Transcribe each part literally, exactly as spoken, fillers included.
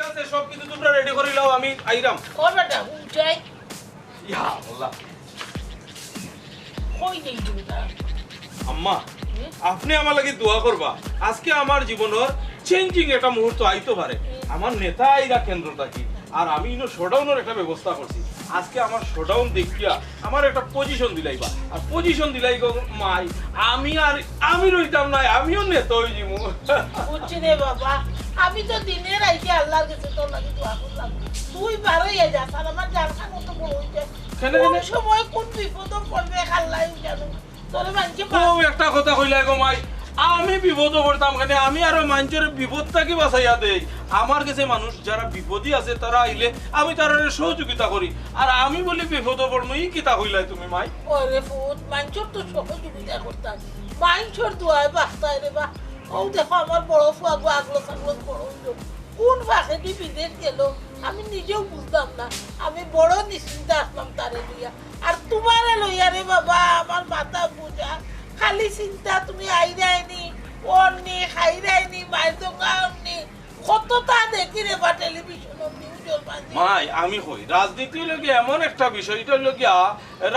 আছে, সব কিছু তোমরা রেডি করি লাও, আমি আইরাম। ও বেটা, উঠাই। ইয়া আল্লাহ। কই যাই বেটা? আম্মা, হুম? আপনি আমার লাগি দোয়া করবা। আজকে আমার জীবনর চেঞ্জিং একটা মুহূর্ত আইতো পারে। আমার নেতা আইরা কেন্দ্র থাকি, আর আমি ইনো শোডাউনর একটা ব্যবস্থা করছি। আজকে আমার শোডাউন দেখিয়া আমার একটা পজিশন দিলাইবা, আর পজিশন দিলাই গো মাই, আমি আর আমি রইতাম না, আমিও নেতা হয়ে যাবো। বুঝছি রে বাবা, আমি তো দিনে রাইতে আল্লাহর কাছে তোর লাগি দোয়া করলাম। তুই বারোই যা, আর আমার জানখান মতো বড় হইতে। কেন, কোন কেন? সময় কোন বিপদ পড়বে আল্লাহ জানো। তোরে মানকে খুব একটা কথা কইলাই গো মাই, আমি বিপদে পড়তাম কেন? আমি আরো মানুষের বিপদ থাকি বাঁচাইয়া দেই। আমার কাছে মানুষ যারা বিপদে আছে, তারা আইলে আমি তারারে সহযোগিতা করি। আর আমি বলি বিপদে পড়মু, ই কিতা কইলাই তুমি মাই? ওরে ফুত, মানষর তো সহযোগিতা করতাম, মানষর দোয়ায় বাঁচতায় রে বা। ও দেখো, আমার বড় ফুয়া গো আগলো ছাগলো বড় হইল, কোন ফাঁকেদি বিদেশ গেল, আমি নিজেও বুঝতাম না। আমি বড় নিশ্চিন্তা আসলাম তারে লইয়া। আর তোমারে লইয়া রে বাবা, আমার মাথা বুঝা, খালি চিন্তা, তুমি আইরায়নি, অননি, খাইরায়নি, মাইর দোকান অননি, কততা দেখি রে বা টেলিভিশন নিউজর মাঝে। মাই, আমি কই, রাজনীতি হইল গিয়া এমন একটা বিষয়, এটা হইল গিয়া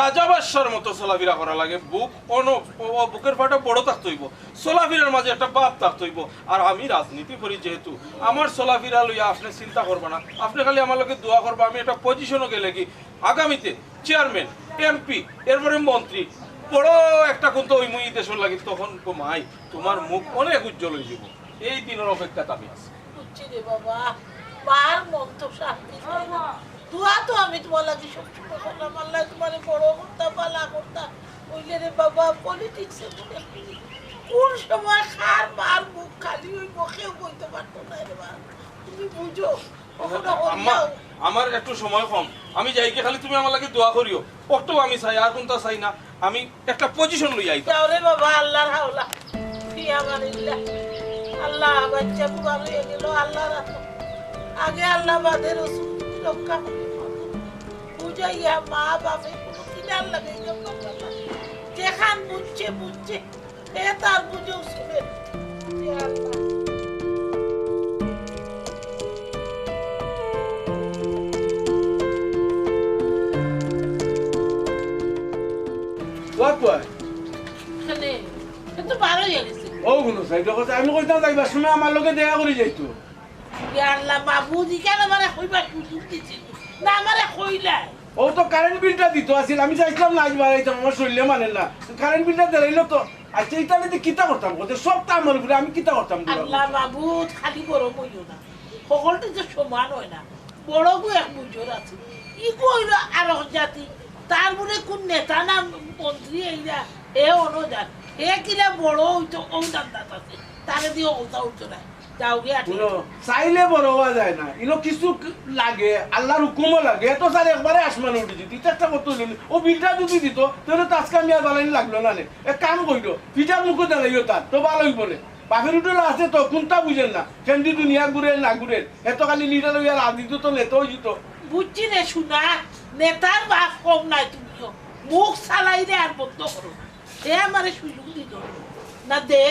রাজা বাদশার মতো চলাফেরা করা লাগে। বুক অন, ও, বুকের ফাটা বড় থাকতে হইব, চলাফেরার মাঝে একটা ভাব থাকতে হইব। আর আমি রাজনীতি করি যেহেতু, আমার চলাফেরা লইয়া আপনি চিন্তা করবা না, আপনি খালি আমার লগে দোয়া করবা। আমি একটা পজিশনও গেলে কি আগামীতে চেয়ারম্যান, এমপি, এরপরে মন্ত্রী, বড় একটা কোন তো ওই মুই দেশের লাগে, তখন গো মাই, তোমার মুখ অনেক উজ্জ্বল হয়ে যাব। এই দিনের অপেক্ষাতে আমি আছি। বুঝছি রে বাবা, মার মন তো শান্তি পায় না। দোয়া তো আমি তোমার লাগি সবসময় করলাম, আল্লাহ তোমারে বড় করতা, ভালা করতা। ওইলে রে বাবা, পলিটিক্সে মনে করি কোন সময় কার মার মুখ খালি হইব, কেউ কইতে পারতো না রে বাবা। তুমি বুঝো, কখনো আম্মা, হইলেও। আমার একটু সময় কম, আমি যাই কি, খালি তুমি আমার লাগি দোয়া করিও। অকটাউ আমি চাই, আর কোনটা চাই না। আমি একটা পজিশন লই আইতাম। যাও রে বাবা, আল্লাহর হাওলা। ফি আমানিল্লাহ। আল্লাহ, বাচ্চা তো ভালো হয়ে গেল, আল্লাহ রাখো। আগে আল্লাহ, বাদে রসুল, রক্ষা করি। বুঝাইয়া মা বাপে কোনো কিনার লাগাই দরকার না। যেখান বুঝছে, বুঝছে। এ তার বুঝেও শুনে। ইয়া আল্লাহ। ওয়া কই? কেনে? এ তো বারোই গেছে। ও গুনো সাইড কথা, আমি কইতাম যাইবার সময় আমার লগে দেখা করি যাইতো। ইয়া আল্লাহ, বাবু, ইখান আমারে কইবার সুযোগ দিছিল না, আমারে কইলাই। ও তো কারেন্ট বিলটা দিত আছিল, আমি চাইছিলাম না আজ বাড়াইতাম, আমার শরীরে মানে না। কারেন্ট বিলটা দিলাইলো তো। আচ্ছা, ইটা নিতে কিতা করতাম? ওদের সব তো আমার উপরে, আমি কিতা করতাম? আল্লাহ মাবুদ, খালি গরম হইও না, সকলটা যে সমান হয় না। বড় গো এক বুঝর আছে, ইগু হইল আরক জাতি, তার মনে কোন নেতা না মন্ত্রী এইরা, এ অনুদান, এ কিলা বড় হইতো, ও দান্দাত আছে, তারে দিয়ে ওটা উঠতো না। যাও গিয়া ঠিক। শুনো, চাইলে বড় হওয়া যায় না, ইনো কিছু লাগে, আল্লাহর হুকুমও লাগে। এত স্যার একবারে আসমানে উঠে যেত, ইটা একটা করতে হইল নি। ও বিলটা যদি দিত, তাহলে তো আজকে আমি আর বানানি লাগলো না নে। এক কাম করিল, পিঠার মুখে দাঁড়াইও তার, তো ভালো হইব নে। বাপের উঠে আছে তো, কোনটা বুঝেন না, কেন্দ্রীয় দুনিয়া ঘুরেন না ঘুরেন, এত খালি লিডার হইয়া রাজনীতি তো নেতা হয়ে যেত। বুঝছি রে সোনা, নেতার বাপ কম নাই তুমিও। মুখ চালাইলে আর বন্ধ করো না। এ আমারে সুযোগ দিল না, দে,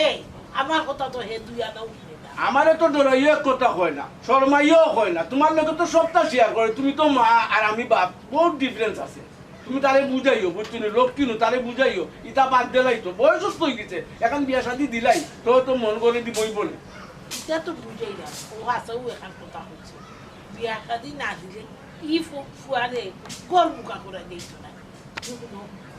আমার কথা তো হে দুই আনা উঠবে না। আমারে তো ডরাইও এক কথা কয় না, শরমাইও কয় না। তোমার লগে তো সবটা শেয়ার করে, তুমি তো মা আর আমি বাপ, বহুত ডিফারেন্স আছে। তুমি তারে বুঝাইও, বুঝছো নি? লক্ষ্মী নু, তারে বুঝাইও, ইটা বাদ দিলাই তো, বয়স তো হয়ে গেছে, এখন বিয়া শাদি দিলাই তো, তো মন করে দিবই বলে। এটা তো বুঝাই না, ও হাসাও এখন কথা হচ্ছে, বিয়া শাদি না দিলে ই ফু-, ফুয়ারে গল মুখা করে দিত না।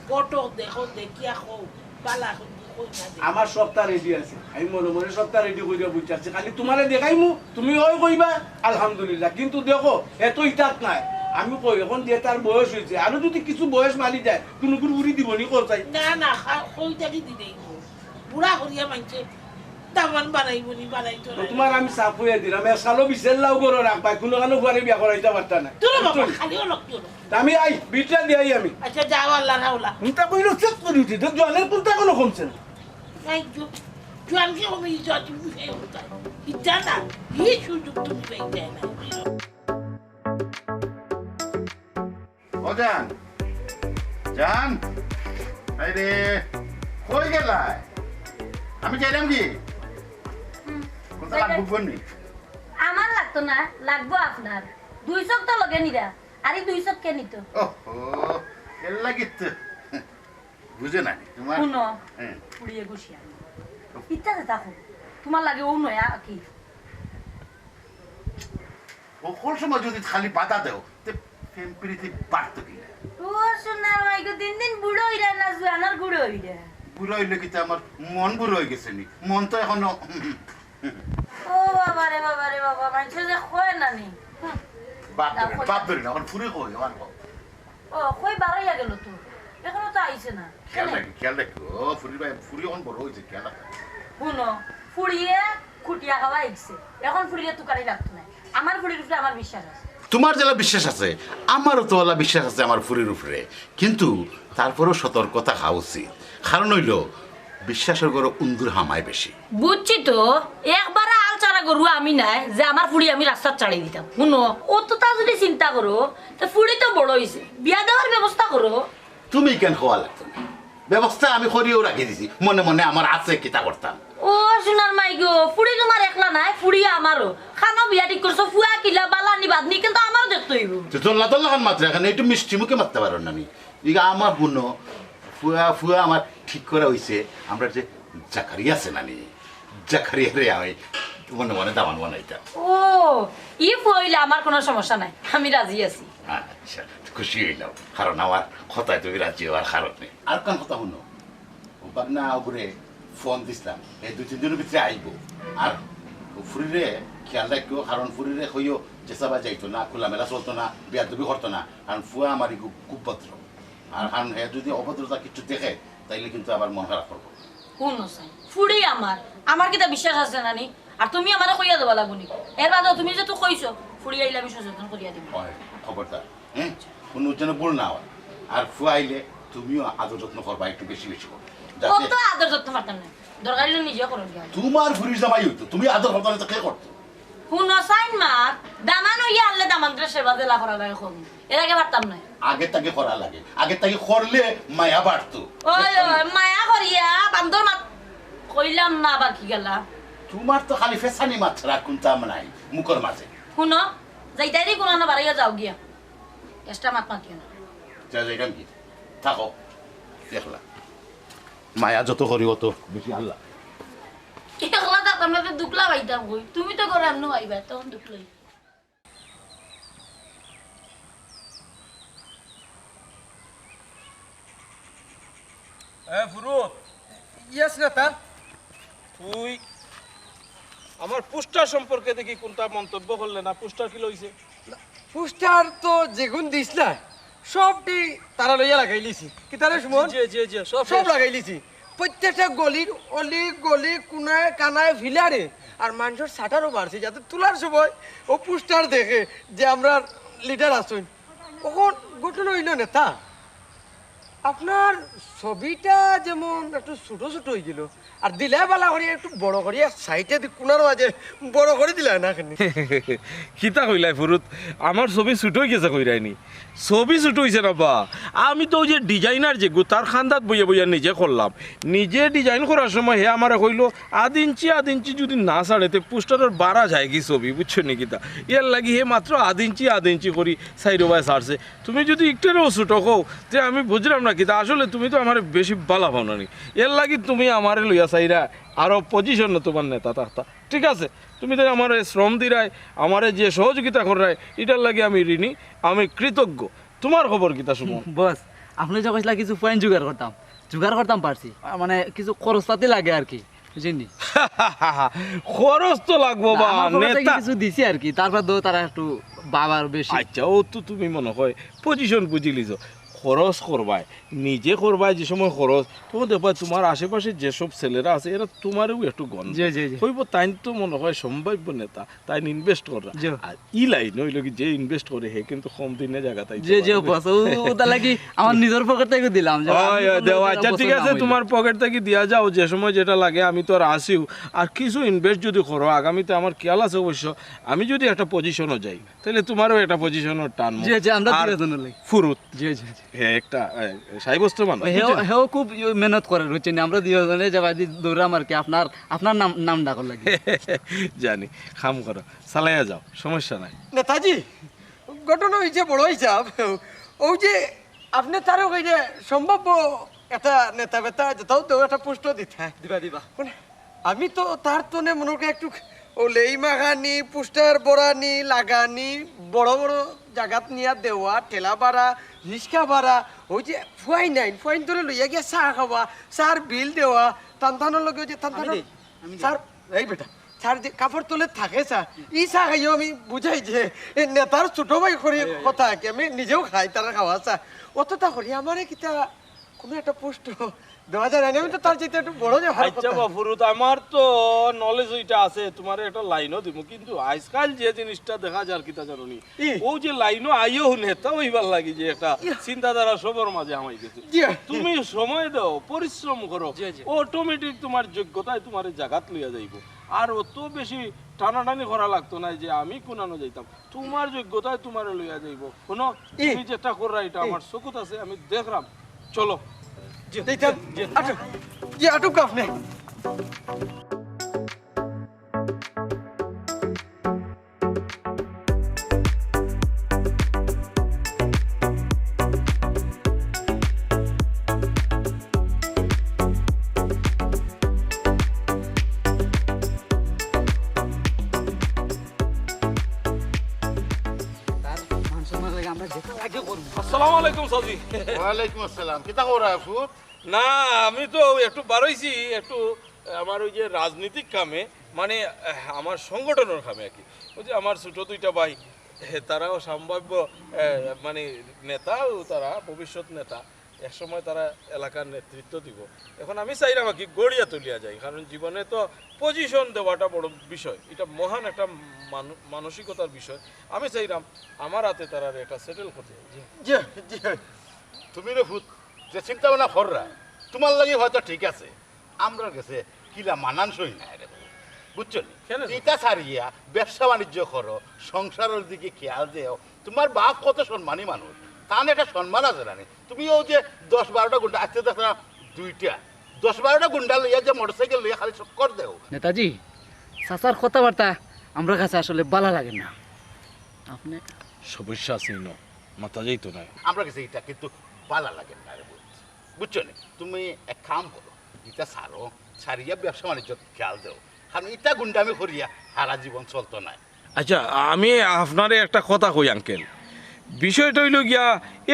ঘটক দেখো, দেখিয়া কও, বালা করি কই না দে। আমার সবটা রেডি আছে, আমি মনে মনে সবটা রেডি করিয়া বসে আছি। খালি তোমারে দেখাইমু, তুমি ওই কইবা আলহামদুলিল্লাহ। কিন্তু দেখো, এত ইতাত নাই। আমি কই, এখন যে তার বয়স হয়েছে, আরো যদি কিছু বয়স মারি যায়, কোনো গুরু গুরি দিব নি কোথায়? না, না, খা-, কই থাকি দিলেই তো। বুড়া করিয়া মানছে, দামান বানাইব নি, বানাইতো তো না। তোমার আমি সাফ হইয়া দিলাম, এসালো বিশের লাউ করে রাখবা, কোনো কানো ঘরে বিয়া করাইতে পারতা না। তোর বাবা, বুঝছো নি? খালি অনেক জোর। তা আমি আই, বিটটা দিয়ে আই আমি। আচ্ছা, যাও, আল্লাহ রাওলা। চিন্তা করিল চেক করি উঠি, তো জলের কোনটা কোনো কমছে না। এই জো-, জোয়ানকে আমি ইজ্জত তুমি ফেরত দাও। ইচ্ছা না, এই সুযোগ তুমি পেয়ে যায় না। ও জান, জান, আরে, কই গেলায়? আমি যাইলাম কি? কোনটা লাগবো নি? আমার তো না, লাগবো আপনার। দুই চোখ তো লগে নিরা, আর এই দুই চোখ কে নিত? ওহো, এর লাগি তো। বুঝে না নি, তোমার হুনো, হ্যাঁ। ফুড়িয়ে গুছিয়া। ইতা যে দেখো, তোমার লাগে ও নয়া কি? ও কোন সময় যদি খালি বাধা দেও, তে প্রেম প্রীতি বাড়তো কিনা? ও সোনার মাইগো, দিন দিন বুড়ো অইরা না, জোয়ানর গুড়ো অইরা। বুড়ো অইলে কিতা আমার মন বুড়ো অই গেছে নি? মন তো এখনো ও বাবা রে বাবা রে বাবা, মানষে যে কয় না নি। হুম। বাপ ধরে না, বাপ ধরে না, এখন ফুড়ি কই, এখন কই? ও, কই বারইয়া গেল তো? এখনো তো আইছে না। খেয়াল রাখি, খেয়াল রাখি। ও, ফুড়ি ভাই, ফুড়ি এখন বড় হইছে, খেয়াল রাখি। হুনো, ফুড়িয়ে খুটিয়া খাওয়া শিখছে। এখন ফুড়িয়ে তুকানি লাগতো না। আমার ফুড়ির উপরে আমার বিশ্বাস আছে। তোমার যেলা বিশ্বাস আছে, আমারও তো ওলা বিশ্বাস আছে আমার ফুড়ির উপরে। কিন্তু তারপরেও সতর্ক থাকা উচিত। কারণ অইলো, বিশ্বাসর ঘরো উন্দুর হামায় বেশি। বুঝছি তো, একবারে আল ছাড়া গরু আমি নায় যে আমার ফুড়ি আমি রাস্তাত ছাড়ি দিতাম। হুনো, অততা যদি চিন্তা করো, তে ফুড়ি তো বড় অইছে, বিয়া দেওয়ার ব্যবস্থা করো। তুমি কেন কওয়া লাগতো না? ব্যবস্থা আমি করিও রাখি দিছি, মনে মনে আমার আছে কিতা করতাম। ও সোনার মাইগো, ফুড়ি তোমার একলা নায়, ফুড়ি আমারও। খানো বিয়া ঠিক করছো, ফুয়া কিলা বালা নি বাদ নি, কিন্তু আমারও দেখতে অইবো। তো জল্লা তল্লা খান মাত্র এখানে একটু মিষ্টি মুখে মাততে পারো না নি? ইগা আমার হুনো, ফুয়া, ফুয়া আমার ঠিক করা অইছে, আমরা যে জাকারিয়া আছে না নি, জাকারিয়ারে আমি মনে মনে দামান বানাইতাম। ও, ই ফুয়া অইলে আমার কোনো সমস্যা নাই, আমি রাজি আছি। আচ্ছা, খুশি অইলাম, কারণ আমার কথায় তুমি রাজি অওয়ার কারণে। আর কোন কথা হুনো, ও বাগনা ওগুরে ফোন দিছলাম, এই দুই তিন দিনর ভিতরে আইবো। আর ফুড়িরে খেয়াল রাখিও, কারণ ফুড়িরে কইও যে সাবা যাইতো না, খোলামেলা চলতো না, বেয়াদবি করতো না, কারণ ফুয়া আমার ইগু খুব ভদ্র। আর কারণ হে যদি অভদ্রতা কিছু দেখে, তাইলে কিন্তু আবার মন খারাপ করবো। হুনো চাইন, ফুড়ি আমার, আমার কিতা বিশ্বাস আছে না নি? আর তুমি আমারে কইয়া দেওয়া লাগবো নি? এর বাদেও তুমি যেহেতু কইছো, ফুড়ি আইলে আমি সচেতন করিয়া দিমু। অয়, খবরদার, হ্যাঁ? কোনো যেন ভুল না হয়। আর ফুয়া আইলে তুমিও আদর যত্ন করবা, একটু বেশি বেশি করবা। যাতে অত আদর যত্ন পারতাম না, দরকার অইলে নিজে করো গিয়া। তোমার ফুড়ির জামাই অইতো, তুমি আদর করতা না তো কে করতো? হুনো চাইন মা, দামান অইয়া আনলে দামান্দরে সেবা যেলা করা লাগে কম। এর আগে পারতাম না। আগে থাকি করা লাগে, আগে থাকি করলে মায়া বাড়তো। ওই, ওই, মায়া করিয়া বান্দর মাত কইলাম না বাকি গেলা। তোমার তো খালি ফেসানি মাত ছাড়া কুন্তা নাই মুখর মাঝে। হুনো, যাইতাইরি কোনো না বাড়াইয়া যাও গিয়া। এক্সট্রা মাত মাতিও না। যা, যাইতাম কি? থাকো, দেখলা। মায়া যত করি অত বেশি আল্লাহ। একলা থাকতাম না তো দুখলা পাইতাম কই। তুমি তো ঘরে এমনে আইবা, তখন দুখ লই। এ ফুরুত। ইয়েস নেতা। তুই আমার পোস্টার সম্পর্কে দেখি কোনটা মন্তব্য করলে না, পোস্টার কি লইছে? পোস্টার তো যেগুন দিস না, সবটি তারা লইয়া লাগাইলিছি। কি তারা সুমন? জি, জি, জি, সব সব শেষ। লাগাইলিছি। প্রত্যেকটা গলির অলি গলি কোনায় কানায় ফিলারে আর মানুষের শাটারও বাড়ছে, যাতে তোলার সময় ও পোস্টার দেখে যে আমরা লিডার আছইন। অখন ঘটনা অইলো নেতা, আপনার ছবিটা যেমন একটু ছোট ছোট অইগেলো, আর দিলায় বালা করি একটু বড় করি এক সাইডে দি কোনার মাঝে বড় করি দিলায় না কেনে? কিতা কইলায় ফুরুত, আমার ছবি ছোট অইগেছে কইরায়নি? ছবি ছোট অইছে না বা, আমি তো ওই যে ডিজাইনার যেগু তার খান্দাত বইয়া বইয়া নিজে করলাম। নিজে ডিজাইন করার সময় হে আমারে কইলো, "আধ ইঞ্চি, আধ ইঞ্চি যদি না ছাড়ে, তে পোস্টারর বারা যায়গি ছবি, বুঝছো নি কিতা?" এর লাগি হে মাত্র আধ ইঞ্চি, আধ ইঞ্চি করি সাইডো বায় ছাড়ছে। তুমি যদি একটুরেও ছোট কও, তে আমি বুঝলাম না কিতা। আসলে তুমি তো আমারে বেশি বালা পাও না নি। এর লাগি তুমি আমারে লইয়া চাইরা আরো পজিশনো তোমার নেতা থাকতা। ঠিক আছে, তুমি তো আমারে শ্রম দিরায়, আমারে যে সহযোগিতা কররায়, ইটার লাগি আমি ঋণী, আমি কৃতজ্ঞ। তোমার খবর কিতা সুমন? বস, আপনে যে কইছলা কিছু পয়েন্ট জোগাড় করতাম, জোগাড় করতাম পারছি। আ, মানে কিছু খরচপাতি লাগে আর কি, বুঝছইন নি? খরচ তো লাগবো না, বা, আমার পকেট থাকি নেতা। কিছু দিছি আর কি, তারপর তো তারা একটু বাবার বেশি। আচ্ছা, ও তো তুমি মনে হয় পজিশন বুঝিলিছো। খরচ করবায়, নিজে করবায় যে সময় খরচ, তখন দেখবায় তোমার আশেপাশে যেসব ছেলেরা আছে, এরা তোমারেও একটু গন্ধ। জি, জি, জি। কইবো, "তাইন তো মনে হয় সম্ভাব্য নেতা, তাইন ইনভেস্ট কররা।" জি। আর ই লাইন অইলো কি, যে ইনভেস্ট করে, হে কিন্তু কম দিনে জাগা তাই জি, জি, বস, ও, ওটা লাগি আমার নিজের পকেট থাকি দিলাম, যে ওই, আপনি ওই, বললেন দেও, যে আচ্ছা, ঠিক বছরে আছে, দাম হইলো। তোমার পকেট থাকি দিয়া যাও, যে সময় যেটা লাগে, আমি তো আর আসিও। আর কিছু ইনভেস্ট যদি করো, আগামীতে আমার খেয়াল আছে অবশ্য, আমি যদি একটা পজিশনও যাই, তাইলে তোমারও একটা পজিশনও টানমু। জি, জি, আমরা আর দুইজনের লাগি। ফুরুত। জি, জি, জি। হে একটা, এ, সাব্যস্ত মানুষ, ওই হেও বুঝছেন? হেও খুব ইয়ে মেহনত করে, বুঝছেন? আমরা দুইজনে যাবাদি দৌড়াম আর কি, আপনার আপনার নাম নাম ডাকর লাগি। জানি, কাম করো, চালাইয়া যাও, সমস্যা নাই। নেতাজি, ঘটনা হইছে বড় হিসাব, ও যে আপনি তারে ওই যে সম্ভাব্য একটা নেতা বেতা যেটাও দেও একটা পোস্টও দিতে হয়। দিবা দিবা। মানে, আমি তো তার তনে মনে করি একটু ও লেই মাখানি, পোস্টার বরানি, লাগানি, বড় বড় জাগাত নিয়া দেওয়া, ঠেলা ভাড়া, রিক্সা ভাড়া, ওই যে ফুয়াইন আইন, ফুয়াইন ধরে লইয়া গিয়া চা খাওয়া, চার বিল দেওয়া, টানটানোর লগে ওই যে টানটানোর আমি দেই, আমি দেই। স্যার, এই বেটা, স্যার যে কাপড় তলে থাকে স্যার, ই চা খাইও আমি বুঝাই যে এই নেতার ছোট ভাই করি কথা কি, আমি নিজেও খাই তারা খাওয়া চা, অতটা করি আমারে কিতা কোনো একটা পোস্ট দেওয়া যায় না, আমি তো তার চাইতে একটু বড় যে ভালো আচ্ছা কথা। বাফুরুত, আমার তো নলেজ ওইটা আছে, তোমার একটা লাইনও দিব, কিন্তু আজকাল যে জিনিসটা দেখা যার কিতা জানো নি, ই। ও যে লাইনও আইও নেতা ওইবার লাগি যে একটা ইয়া। চিন্তাধারা সবার মাঝে হামাই গেছে। জি। তুমি সময় দাও, পরিশ্রম করো, জি, জি। অটোমেটিক তোমার যোগ্যতায় তোমার জাগাত লইয়া যাইব। আর অত বেশি টানাটানি করা লাগতো না যে আমি কোনানো যাইতাম, তোমার যোগ্যতায় তোমারে লইয়া যাইব। শোনো, ই। তুমি যেটা কররা এটা ই। আমার চকুত আছে, আমি দেখরাম। চলো। জি, জি, জি। আটুক। জি, আটুক আপনি। তার মান সম্মান লাগে আমরা যেটা লাগে করব। আসসালামু আলাইকুম চাচি। ওয়ালাইকুম আসসালাম। কিতা খবর আফু? না, আমি তো একটু বারইছি, একটু আমার ওই যে রাজনৈতিক কামে, মানে, আহ, আমার সংগঠনের কামে আর কি। ওই যে আমার ছোট দুইটা ভাই, এ, তারাও সম্ভাব্য, এ, মানে, নেতাও তারা, ভবিষ্যৎ নেতা। এক সময় তারা এলাকার নেতৃত্ব দিব। এখন আমি চাইলাম আর কি গড়িয়া তুলিয়া যাই, কারণ জীবনে তো পজিশন দেওয়াটা বড় বিষয়, এটা মহান একটা মানু-, মানসিকতার বিষয়। আমি চাইলাম আমার হাতে তারারে একটা সেটেল করতে। জি, জি। তুমি রে ফুত, যে চিন্তা ভাবনা কররা, তোমার লাগি হয়তো ঠিক আছে, আমরার গেছে কিলা মানানসই না রে বাবা। বুঝছো নি? কেন? ইটা ছাড়িয়া ব্যবসা বাণিজ্য করো, সংসারের দিকে খেয়াল দেও। তোমার বাপ কত সম্মানী মানুষ, তান একটা সম্মান আছে না নি? তুমি ওই যে দশ বারোটা গুন্ডা, আজকে দেখলাম দুইটা, দশ বারোটা গুন্ডা লইয়া যে মোটরসাইকেল লইয়া খালি চক্কর দেও। নেতাজি, চাচার কথাবার্তা আমরার কাছে আসলে বালা লাগে না। আপনি সমস্যা আছে ইনো, মাথা যাইতো না। আমরার গেছে এটা কিন্তু বালা লাগে না রে পুত। বুঝছো নি? তুমি এক কাম করো, এটা ছাড়ো, ছাড়িয়া ব্যবসা বাণিজ্য খেয়াল দেও, কারণ এটা গুন্ডামি করিয়া সারা জীবন চলতো না। আচ্ছা, আমি আপনারে একটা কথা কই আঙ্কেল, বিষয়টা অইলো গিয়া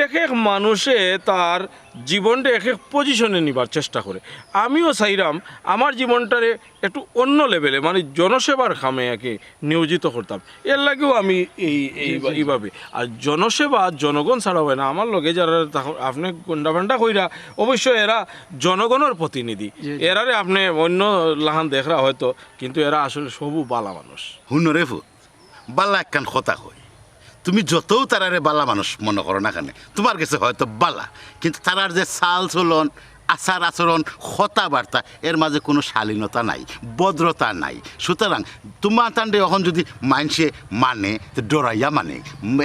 এক এক মানুষে তার জীবনটা এক এক পজিশনে নিবার চেষ্টা করে। আমিও চাইরাম আমার জীবনটারে একটু অন্য লেভেলে, মানে জনসেবার কামে আর কি নিয়োজিত করতাম। এর লাগিও আমি এই, এই, জি, জি, জি। এইভাবে। আর জনসেবা জনগণ ছাড়া হয় না। আমার লগে যারা তখন আপনি গন্ডা ফান্ডা কইরা, অবশ্য এরা জনগণের প্রতিনিধি। জি, জি। এরারে আপনি অন্য লাখান দেখরা হয়তো, কিন্তু এরা আসলে সবু বালা মানুষ। হুনো রে ফুত, বালা একখান কথা কই, তুমি যতও তারারে বালা মানুষ মনে করো না কেনে, তোমার গেছে হয়তো বালা, কিন্তু তারার যে চাল চলন, আচার আচরণ, কথাবার্তা, এর মাঝে কোনো শালীনতা নাই, ভদ্রতা নাই। সুতরাং তোমার তানরে এখন যদি মানষে মানে, তো ডরাইয়া মানে,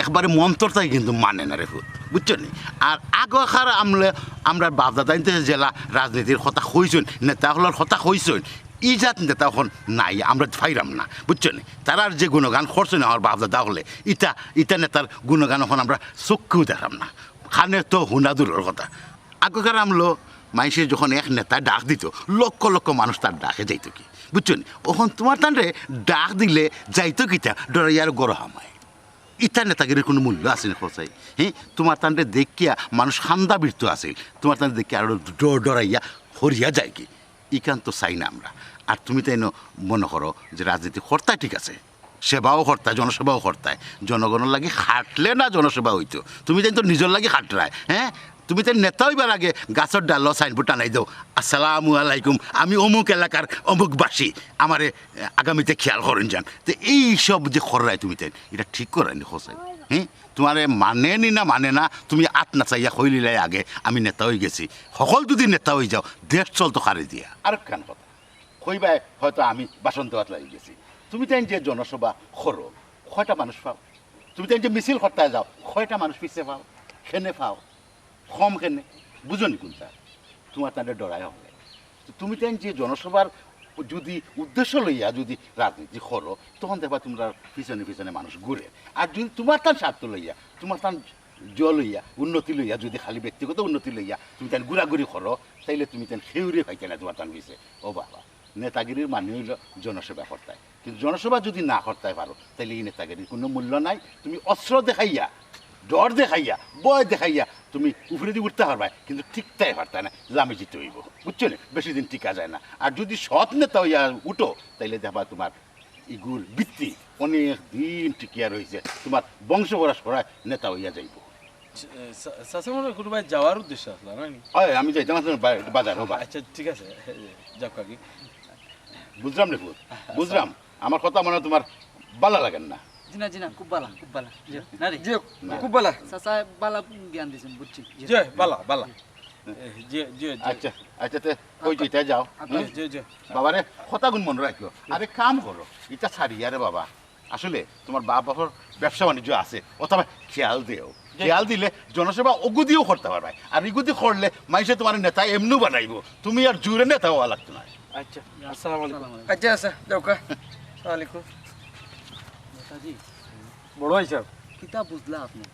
একবারে মন্তর তাই কিন্তু মানে না রে ফুত, বুঝছো নি? আর আগকার আমলে আমরা বাপদাদাইন্তে জেলা রাজনীতির কথা কইছইন, নেতা হকলর কথা কইছইন, ই জাত নেতা এখন নাই, আমরা পাইরাম না, বুঝছো নি? তারার যে গুণগান করছইন আমার বাপদাদা হকলে, ইটা, ইটা নেতার গুণগান এখন আমরা চক্ষেও দেখরাম না, কানে তো হুনা দূরর কথা। আগকার আমলো মাইনষে যখন এক নেতা ডাক দিত, লক্ষ লক্ষ মানুষ তার ডাকে যাইত কি, বুঝছো নি? অখন তোমার তানরে ডাক দিলে যাইত কিতা, ডরাইয়ার গরো হামায়। ইতা নেতাগিরির কোনো মূল্য আছে নি কছাই? হ্যাঁ, তোমার তানরে দেখিয়া মানুষ খান্দা বীরত্ব আছে, তোমার তানরে দেখিয়া আরো ডর ডরাইয়া হরিয়া যায় কি? ইখান তো চাই না আমরা। আর তুমি তাইন মনে করো যে রাজনীতি করতায় ঠিক আছে, সেবাও করতায়, জনসেবাও করতায়, জনগণর লাগি খাটলে না জনসেবা হইতো। তুমি তাইন তো নিজর লাগি খাটরায়, হ্যাঁ? তুমি তাইন নেতা হইবার আগে গাছর ডালো সাইনবোর্ড টানাই দেও, "আসসালামু আলাইকুম, আমি অমুক এলাকার অমুকবাসী, আমারে, এ, আগামীতে খেয়াল করইন যান।" তো এই সব যে কররায় তুমি তাইন, এটা ঠিক কররায় নি কছাই? হ্যাঁ? তোমারে মানে নি না মানে না, তুমি আত না চাইয়া কইলিলাই আগে, "আমি নেতা হই গেছি।" হকল যদি নেতা হই যাও, দেশ চলতো কারে দিয়া? আরেকখান কথা, কইবায় হয়তো আমি ভাষণ দেওয়াত লাগি গেছি। তুমি তাইন যে জনসভা করো, কয়টা মানুষ পাও? তুমি তাইন যে মিছিল করতায় যাও, কয়টা মানুষ পিছে পাও? কেনে পাও? কম কেনে? বুঝো নি কুনতা? তুমার তানরে ডরাইয়া অইলে। তো তুমি তাইন যে জনসভার যুদি উদ্দেশ্য লইয়া যুদি রাজনীতি করো, তখন দেখবা তুমরার পিছনে পিছনে মানুষ ঘুরে। আর যুদি তুমার তান স্বার্থ লইয়া, তুমার তান জ লইয়া, উন্নতি লইয়া, যুদি খালি ব্যক্তিগত উন্নতি লইয়া তুমি তাইন ঘুরাঘুরি করো, তাইলে তুমি তাইন কেউরে পাইতায় না তুমার তান পিছে। ও বাবা, নেতাগিরির মানে অইলো জনসেবা করতায়। কিন্তু জনসভা যুদি না করতায় পারো, তাইলে ই নেতাগিরির কুনু মূল্য নাই। তুমি অস্ত্র দেখাইয়া, ডর দেখাইয়া, ভয় দেখাইয়া তুমি উপরেদি উঠতায় পারবায়, কিন্তু টিকতায় পারতায় না, লামিজিতে অইবো, বুঝছো নি? বেশি দিন টিকা যায় না। আর যুদি সৎ নেতা অইয়া উঠো, তাইলে দেখবা তুমার ইগুর ভিত্তি অনেক দিন টিকিয়া রইছে, তুমার বংশ পরম্পরায় নেতা অইয়া যাইবো। চা-, চা-, চাচা মনে অয় কুনুবায় যাওয়ার উদ্দেশ্যে আছলা, নায় নি? অয়, আমি যাইতাম আছলাম বা-, বাজারো বা। আচ্ছা, ঠিক আছে, যাউক্কা গি। বুঝলাম রে পুত, বুঝলাম। আমার কথা মনে অয় তুমার ভালা লাগের না। জি না, জি না, খুব ভালা, খুব ভালা। জি, না রে। জি, না। খুব ভালা। চাচায় ভালা জ্ঞান দিছইন, বুঝছি। জি। জি, ভালা, ভালা। এ, জি, জি, জি। আচ্ছা, আচ্ছা, তে কই আচ্ছা। যাইতায় যাও। আচ্ছা। হুম? জি, জি। বাবারে, কথাগুন মনো রাখিও। আরে কাম করো, ইতা ছাড়িয়া রে বাবা। আসলে তুমার বাপ বাপর ব্যবসা বাণিজ্য আছে, অতা খেয়াল দেও। জি। খেয়াল দিলে জনসেবা অগুদিও করতায় পারবায়। আর ইগুদি করলে মাইনষে তুমারে নেতা এমনেউ বানাইবো, তুমি আর জুরে নেতা অওয়া লাগতো নায়। আচ্ছা, আসসালামু আলাইকুম। আচ্ছা, আচ্ছা, যাউক্কা। আসসালামু আলাইকুম। নেতাজি, বড় ভাইসাব। কিতা বুঝলা আপনে?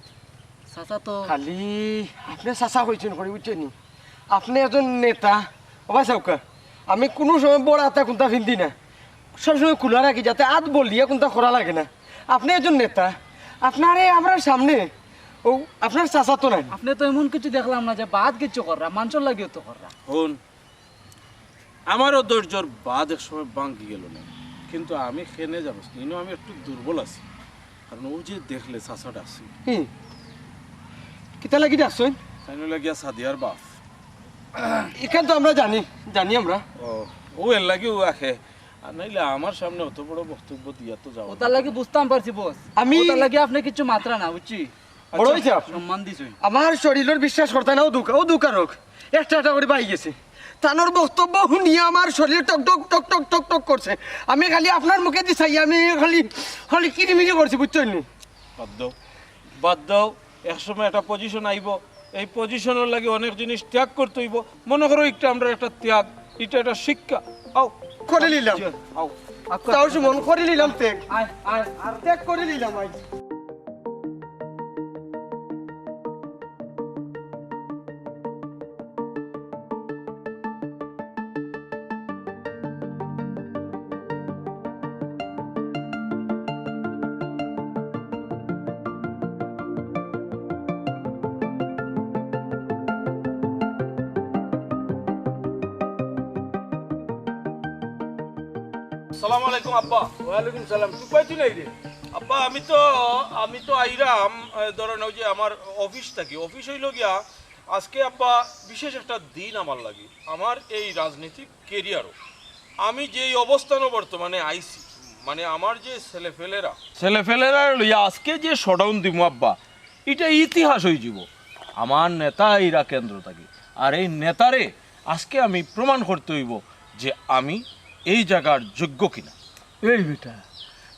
চাচা তো খালি আপনে চাচা কইছইন করি, বুঝছইন নি? আপনে একজন নেতা। ও ভাইসাব, আমি কুনু সময় বড় আতা কুন্তা ফিন্দি না, সবসময় খুলা রাখি, যাতে আত বলিয়া কুন্তা করা লাগে না। আপনে একজন নেতা, আপনারে আমরার সামনে, ও আপনার চাচা তো নাই। আপনে তো এমন কিচ্ছু দেখলাম না যে বাদ কিচ্ছু কররা, মানষর লাগিও তো কররা। হুন, আমারও ধৈর্যর বাঁধ এক সময় ভাঙ্গি গেল না, কিন্তু আমি কেনে জানোস নি, ইনো আমি একটু দুর্বল আছি, কারণ অউ যে দেখলে চাচা ডাকছইন। হুম। কিতা লাগি ডাকছইন? তাইন অইলা গিয়া সাদিয়ার বাপ। ইখান তো আমরা জানি, জানি আমরা। ও, অউ এর লাগিউ আহে, আর নাইলে আমার সামনে অত বড় বক্তব্য দিয়া তো যাওয়া অতার লাগি বুঝতাম পারছি বস। আমি অতার লাগি আপনে কিচ্ছু মাতরা না, বুঝছি? বড় ভাইসাব, সম্মান দিছইন। আমার শরীলর বিশ্বাস করতা না, ও দুকা, ও দুকা রোগ। একটা একটা করি বাই গেছে। তানর বক্তব্য হুনিয়া আমার শরীল টক টক টক টক টক টক করছে। আমি খালি আপনার মুখেদি চাই, আমি খালি, খালি কিরিমিরি করছি, বুঝছইন নি? বাদ দেও, বাদ দেও। এক সময় একটা position আইবো, এই positionর লাগি অনেক জিনিস ত্যাগ করতে অইবো। মনো করো, একটা আমরার একটা ত্যাগ, ইটা একটা শিক্ষা। আও। করি নিলাম। আও। আচ্ছা। তাও সুমন, করি নিলাম ত্যাগ। আয়, আয়। আর ত্যাগ করি নিলাম, আয়। আসসালামু আলাইকুম আব্বা। ওয়ালাইকুম সালাম। তুই কই তুই নাই রে? আব্বা, আমি তো, আমি তো আইরাম, এ, ধরেন অউ যে আমার অফিস থাকি। অফিস অইলো গিয়া আজকে আব্বা বিশেষ একটা দিন আমার লাগি, আমার এই রাজনৈতিক careerও। আমি যেই অবস্থানও বর্তমানে আইছি, মানে আমার যে ছেলেপেলেরা, ছেলেপেলেরা লইয়া আজকে যে showdown দিমু আব্বা, ইটা ইতিহাস অইযিবো। আমার নেতা আইরা কেন্দ্র থাকি, আর এই নেতারে আজকে আমি প্রমাণ করতে অইবো যে আমি এই জাগার যোগ্য কিনা। এই বেটা,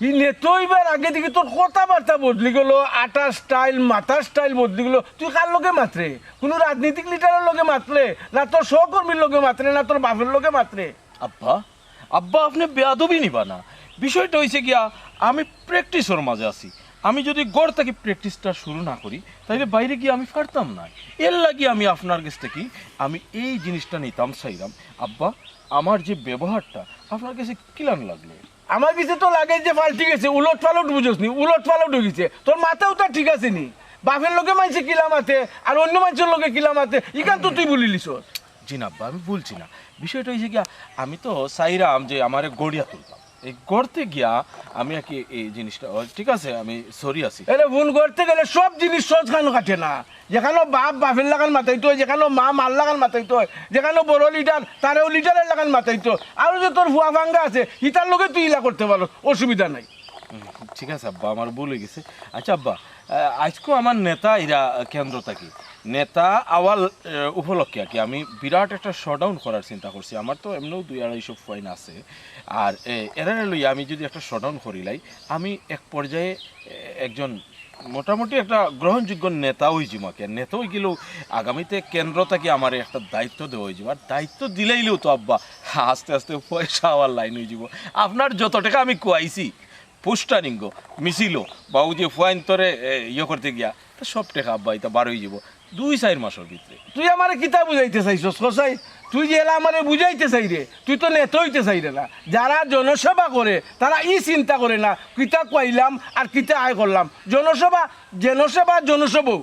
ই নেতা অইবার আগে থাকি তোর কথাবার্তা বদলি গেলো, আটার style, মাতার style বদলি গেলো। তুই কার লগে মাতরে? কুনু রাজনৈতিক leaderর লগে মাতরে, না তোর সহকর্মীর লগে মাতরে, না তোর বাপের লগে মাতরে? আব্বা, আব্বা, আপনে বেয়াদবি নিবা না। বিষয়টা অইছে গিয়া, আমি practiceর মাঝে আছি। আমি যদি ঘর থাকি practiceটা শুরু না করি, তাইলে বাইরে গিয়া আমি পারতাম না। এর লাগি আমি আপনার গেছ থাকি আমি এই জিনিসটা নিতাম চাইরাম। আব্বা, আমার যে ব্যবহারটা আপনার গেছে কিলান লাগলো? আমার গেছে তো লাগে যে পাল্টি গেছে, উলট পালট বুঝোস নি, উলট পালট অইগেছে। তোর মাথাও তো ঠিক আছে নি? বাপের লগে মানষে কিলা মাতে, আর অইন্য মানষর লগে কিলা মাতে, ইখান তো তুই ভুলিলিছস। জি না আব্বা, আমি ভুলছি না। বিষয়টা অইছে গিয়া, আমি তো চাইরাম যে আমারে গড়িয়া তুলতাম। এই গড়তে গিয়া আমি আর কি এই জিনিসটা, ও, ঠিক আছে, আমি sorry আছি। এরে ভুল গড়তে গেলে সব জিনিস সহজ খানো কাটে না। যেখানো বাপ বাপের লাখান মাতাইতো অয়, যেখানো মা মার লাখান মাতাইতো অয়, যেখানো বড় leader, তারেও leaderর লাখান মাতাইতো। আরো যে তোর ফুয়া ফাঙ্গা আছে, ইতার লগে তুই ইলা করতে পারো, অসুবিধা নাই। হুম, ঠিক আছে আব্বা, আমার ভুল অইগেছে। আচ্ছা আব্বা, আহ, আইজকু আমার নেতা আইরা, আহ, কেন্দ্র থাকি। নেতা আওয়ার, আহ, উপলক্ষে আর কি আমি বিরাট একটা showdown করার চিন্তা করছি। আমার তো এমনেও দুই আড়াইশো point আছে। আর, এ, এরারে লইয়া আমি যদি একটা showdown করিলাই, আমি এক পর্যায়ে, এ, একজন মোটামুটি একটা গ্রহণযোগ্য নেতা অইযিমু। আর নেতা অইগেলেউ আগামীতে কেন্দ্র থাকি আমারে একটা দায়িত্ব দেওয়া অইযিবো। আর দায়িত্ব দিলাইলেউ তো আব্বা, আস্তে আস্তে পয়সা আওয়ার লাইন অইযিবো। আপনার যত টেকা আমি কুয়াইছি, পোস্টারিংও, মিছিলও, বা অউ যে ফুয়াইন্তরে, এ, ইয়ে করতে গিয়া, তা সব টেকা আব্বা ইতা বার অইযিবো দুই চাইর মাসর ভিতরে। তুই আমারে কিতা বুঝাইতে চাইছস, কছাই? তুই যে এলা আমারে বুঝাইতে চাইরে, তুই তো নেতা অইতে চাইরে না। যারা জনসেবা করে, তারা ই চিন্তা করে না, কিতা কুয়াইলাম আর কিতা আয় করলাম। জনসেবা, জনসেবা, জনসেবা।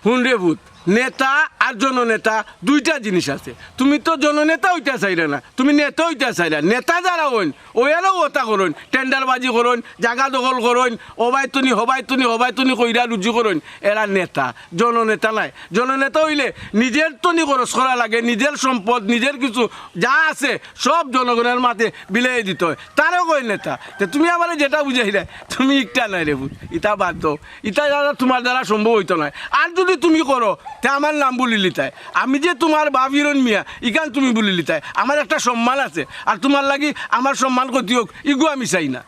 হুন রে পুত, নেতা আর জননেতা দুইটা জিনিস আছে। তুমি তো জননেতা অইতা চাইরে না, তুমি নেতা অইতা চাইরে। নেতা যারা অইন, অউ এরাও অতা করইন, টেন্ডারবাজি করইন, জাগা দখল করইন, অবায় তনি, হবায় তনি, হবায় তনি কইরা রুজি করইন, এরা নেতা। জননেতা নায়। জননেতা অইলে নিজর তনি খরচ করা লাগে, নিজর সম্পদ, নিজর কিছু যা আছে সব জনগণর মাঝে বিলাই দিতে অয়, তারে কয় নেতা। তে তুমি আমারে যেটা বুঝাইরায়, তুমি ইকটা নায় রে পুত, ইতা বাদ দেও। ইতা দ্বারা তুমার দ্বারা সম্ভব অইতো নায়। আর যুদি তুমি করো, তে আমার নাম ভুলিলিতায়। আমি যে তুমার বাপ হিরণ মিয়া, ইখান তুমি ভুলিলিতায়। আমার একটা সম্মান আছে, আর তুমার লাগি আমার সম্মান ক্ষতি অউক, ইগু আমি চাই না।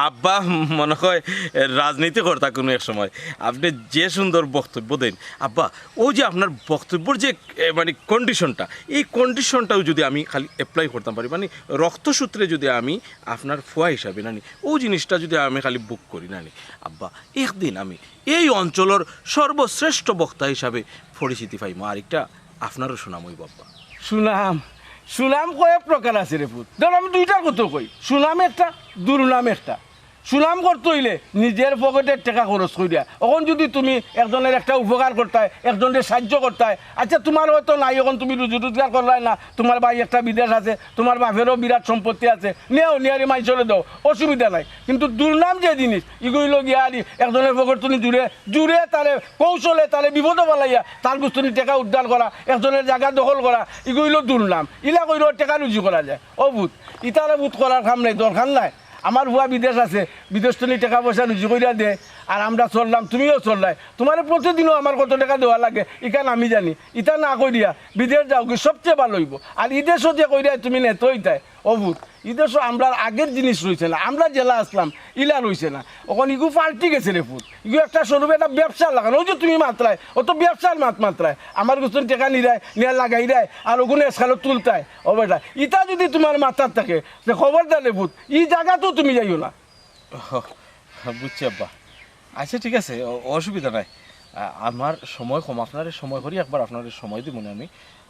আব্বা মনে অয় রাজনীতি করতা কুনু এক সময়। আপনে যে সুন্দর বক্তব্য দেইন আব্বা, অউ যে আপনার বক্তব্যর যে, এ, মানে, কন্ডিশনটা, এই কন্ডিশনটাও যুদি আমি খালি অ্যাপ্লাই করতাম পারি, মানে, রক্তসূত্রে যুদি আমি আপনার ফুয়া হিসাবে, নানি, অউ জিনিসটা যুদি আমি খালি বুক করি, নানি, আব্বা, একদিন আমি এই অঞ্চলর সর্বশ্রেষ্ঠ বক্তা হিসাবে পরিচিতি পাইমু। আর একটা আপনারও সুনাম অইবো আব্বা। সুনাম, সুনাম কয়েক প্রকার আছে রে পুত। ধর, আমি দুইটার কথা কই, সুনাম একটা, দুর্নাম একটা। সুনাম করতে অইলে নিজর পকেটর টেকা খরচ করিয়া। অখন যুদি তুমি একজনর একটা উপকার করতায়, একজনরে সাইয্য করতায়, আচ্ছা, তুমার অয়তো নাই, অখন তুমি রুজি রোজগার কররায় না, তুমার ভাই একটা বিদেশ আছে, তুমার বাপেরও বিরাট সম্পত্তি আছে, নেও, নিয়ারি মাইনষরে দেও, অসুবিধা নাই। কিন্তু দুর্নাম যে জিনিস, ইগু অইলো গিয়া আরি একজনর পকেট তনি জুরে, জুরে তারে কৌশলে তারে বিপদো ফালাইয়া তার গুছ তনি টেকা উদ্ধার করা, একজনর জাগা দখল করা, ইগু অইলো দুর্নাম। ইলা করিও টেকা রুজি করা যায়। ও পুত, ইতারে পুত করার কাম নাই, দরকার নাই। আমার ফুয়া বিদেশ আছে, বিদেশ তনি টেকা পয়সা রুজি করিয়া দে, আর আমরা চললাম, তুমিও চললায়। তুমারে প্রতিদিনও আমার কত টেকা দেওয়া লাগে, ইখান আমি জানি। ইতা না করিয়া বিদেশ যাওগি, সবচেয়ে ভালা অইবো। আর ইদেশো যে করিয়া তুমি নেতা অইতায়, ও পুত, ইদেশো আমরার আগর জিনিস রইছে না, আমরা যেলা আছলাম, ইলা রইছে না। অখন ইগু পাল্টি গেছে রে পুত, ইগু একটা স্বরূপ, একটা ব্যবসার লাখান। অউ যে তুমি মাতরায়, অউ তো ব্যবসার মাত মাতরায়। আমার গুছ তনি টেকা নিরায়, নিয়া লাগাইরায়, আর অগুন এসকালো তুলতায়। ও বেটা, ইতা যুদি তুমার মাথাত থাকে, তে খবরদার রে পুত, ই জাগাতও তুমি যাইও না। ও, বুঝছি আব্বা। আচ্ছা, ঠিক আছে, অ-, অসুবিধা নাই। আ-, আমার সময় কম, আপনারে সময় করি, একবার আপনারে সময় দিমুনে আমি,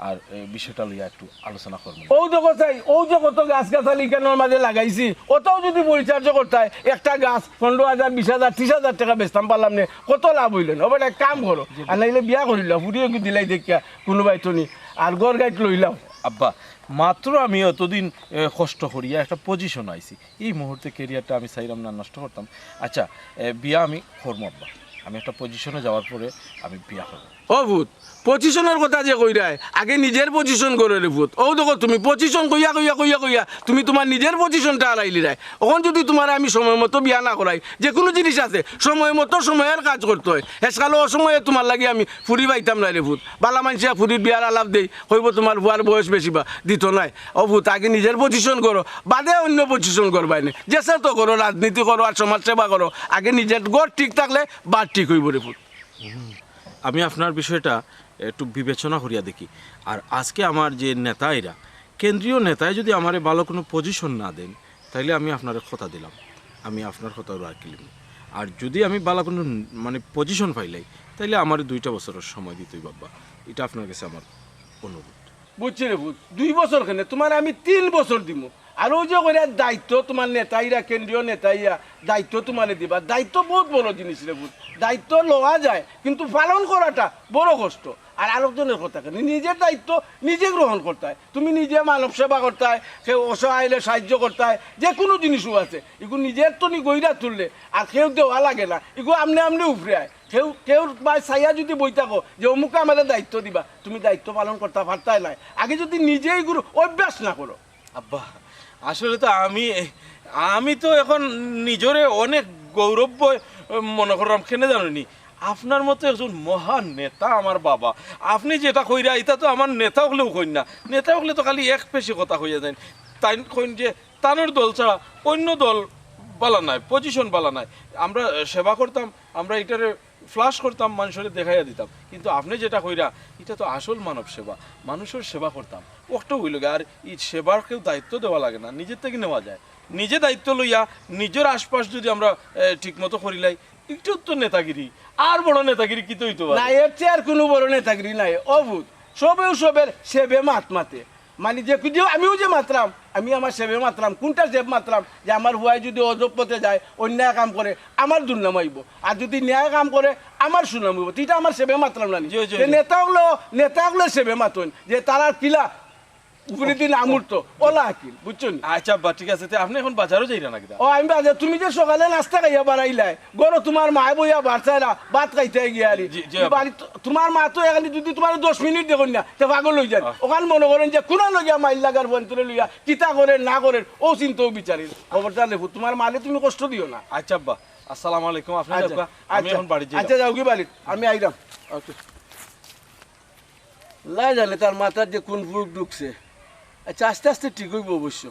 আর, এ, বিষয়টা লইয়া একটু আলোচনা করমু। অউ দেখো চাই, অউ যে কত গাছ গাছালি ইখানর মাঝে লাগাইছি, অতাও যুদি পরিচর্যা করতায়, একটা গাছ পনরো হাজার, বিশ হাজার, ত্রিশ হাজার টেকা বেচতাম পারলাম নে, কত লাভ অইলো নে। ও বেটা, এক কাম করো, আর নাইলে বিয়া করিলাও, ফুড়ি এগু দিলাই দেখিয়া কুনুবায় তনি, আর ঘর গাইট লইলাও। আব্বা, মাত্র আমি অতদিন, এ, কষ্ট করিয়া একটা পজিশন আইছি, এই মুহূর্তে ক্যারিয়ারটা আমি চাইরাম না নষ্ট করতাম। আচ্ছা, এ, বিয়া আমি করমু আব্বা, আমি একটা পজিশনে যাওয়ার পরে আমি বিয়া করমু। ও পুত, পজিশনর কথা যে কইরায়, আগে নিজর পজিশন গড়ো রে পুত। অউ দেখো তুমি পজিশন কইয়া, কইয়া, কইয়া, কইয়া তুমি তুমার নিজর পজিশনটা হারাইলিরায়। অখন যুদি তুমারে আমি সময় মতো বিয়া না করাই, যে কুনু জিনিস আছে, সময় মতো সময়ের কাজ করতে অয়। হেসকালো অসময়ে তুমার লাগি আমি ফুড়ি পাইতাম নায় রে পুত। ভালা মানষে ফুড়ির বিয়ার আলাপ দেই, কইবো তুমার ফুয়ার বয়স বেশি বা, দিতো নায়। ও পুত, আগে নিজর পজিশন গড়ো, বাদে অইন্য পজিশন গড়বায়নে। যেছে তো করো, রাজনীতি করো আর সমাজ সেবা করো, আগে নিজর ঘর ঠিক থাকলে বার ঠিক অইবো রে পুত। আমি আপনার বিষয়টা একটু বিবেচনা করিয়া দেখি। আর আজকে আমার যে নেতা এরা, কেন্দ্রীয় নেতায় যুদি আমারে ভালো কুনু পজিশন না দেন, তাইলে আমি আপনারে কথা দিলাম, আমি আপনার কথাও রাখিলিমু। আর যুদি আমি ভালো কুনু, মানে, পজিশন পাইলাই, তাইলে আমারে দুইটা বছরর সময় দিতে অইবো আব্বা। ইটা আপনার গেছে আমার অনুরোধ। বুঝছি রে পুত, দুই বছর কেনে, তুমারে আমি তিন বছর দিমু। আর অউ যে কইরা দায়িত্ব তুমার নেতাইরা, কেন্দ্রীয় নেতাইরা দায়িত্ব তুমারে দিবা, দায়িত্ব বউত বড় জিনিস রে পুত। দায়িত্ব লওয়া যায়, কিন্তু পালন করাটা বড় কষ্ট। আর আরকজনর কথা কেনে, নিজর দায়িত্ব নিজে গ্রহণ করতায়। তুমি নিজে মানব সেবা করতায়, কেউ অসহায় অইলে সাহায্য করতায়, যে কুনু জিনিসও আছে, ইগু নিজর তনি গইরা তুললে আর কেউ দেওয়া লাগে না, ইগু আমনে আমনে উপরে আয়। কেউ, কেউর বায় চাইয়া যুদি বই থাকো যে অমুকে আমারে দায়িত্ব দিবা, তুমি দায়িত্ব পালন করতা পারতায় নায়। আগে যুদি নিজে ইগুর অভ্যাস না করো। আব্বা, আসলে তো আমি, আমি তো এখন নিজরে অনেক গৌরব মনে করলাম, কেনে জানো নি? আপনার মতো একজন মহান নেতা আমার বাবা, আপনে যেটা কইরা, ইটা তো আমার নেতা অকলেও কইন না। নেতা অকলে তো খালি এক পেশি কথা কইয়া যাইন, তাইন কইন যে তানর দল ছাড়া অইন্য দল বালা নায়, পজিশন বালা নায়। আমরা, আহ, সেবা করতাম, আমরা ইটারে ফ্ল্যাশ করতাম, মানষরে দেখাইয়া দিতাম, কিন্তু আপনে যেটা কইরা, ইটা তো আসল মানব সেবা, মানুষর সেবা করতাম। অকটা অইলো গিয়া, আর ই সেবার কেউ দায়িত্ব দেওয়া লাগে না, নিজের থাকি নেওয়া যায়। নিজে দায়িত্ব লইয়া নিজর আশপাশ যুদি আমরা, আহ, ঠিকমতো করিলাই, ইটাও তো নেতাগিরি। আর বড় নেতাগিরি কিতা অইতো পারে? না, এর চেয়ে আর কুনু বড় নেতাগিরি নাই। অ পুত, সবেউ সবের সেবে মাত মাতে। মানে যে, যে আমিও যে মাতরাম, আমি আমার সেবে মাতরাম। কুনটা সেব মাতরাম? যে আমার পুয়ায় যুদি অজব পথে যায়, অন্যায় কাম করে, আমার দুর্নাম অইবো। আর যুদি ন্যায় কাম করে, আমার সুনাম অইবো। তে ইটা আমার সেবে মাতরাম না নি? জি, জি, তে জি। নেতা অকলে, নেতা অকলে সেবে মাতইন, যে তারার কিলা উপরে দিন আমুর তো, ওলা আকিল, বুঝছো নি? আচ্ছা আব্বা, ঠিক আছে, তে আপনে এখন বাজারো যাইরা না কিতা? ও, আমি বাজার, তুমি যে সকালে নাস্তা খাইয়া বাড়াইলায়, ঘরো তুমার মায় বইয়া বাড়ছাইরা, ভাত খাইতে গিয়া আরি। জি, জি, আব্বা। বাড়িত তুমার মা তো এখানে যুদি তুমারে দশ মিনিট দেখইন না, তে পাগল অইযাইন। আহ। অখান মনো করইন যে কুনানো গিয়া মাইর লাগার বইন্তরে লইয়া, কিতা করের না করের, অউ চিন্তাও বিচারির। খবরদার রে পুত, তুমার মারে তুমি কষ্ট দিও না। আচ্ছা আব্বা, আসসালামু আলাইকুম, আপনে আচ্ছা, যাউক্কা, আমি আচ্ছা, এখন বাড়িত যাই। আচ্ছা, যাওগি বাড়িত, আমি আইরাম। ওকে। লাই জানে তার মাথাত যে কুন ফুরুক ঢুকছে। আচ্ছা, আস্তে আস্তে ঠিক অইবো অবশ্য।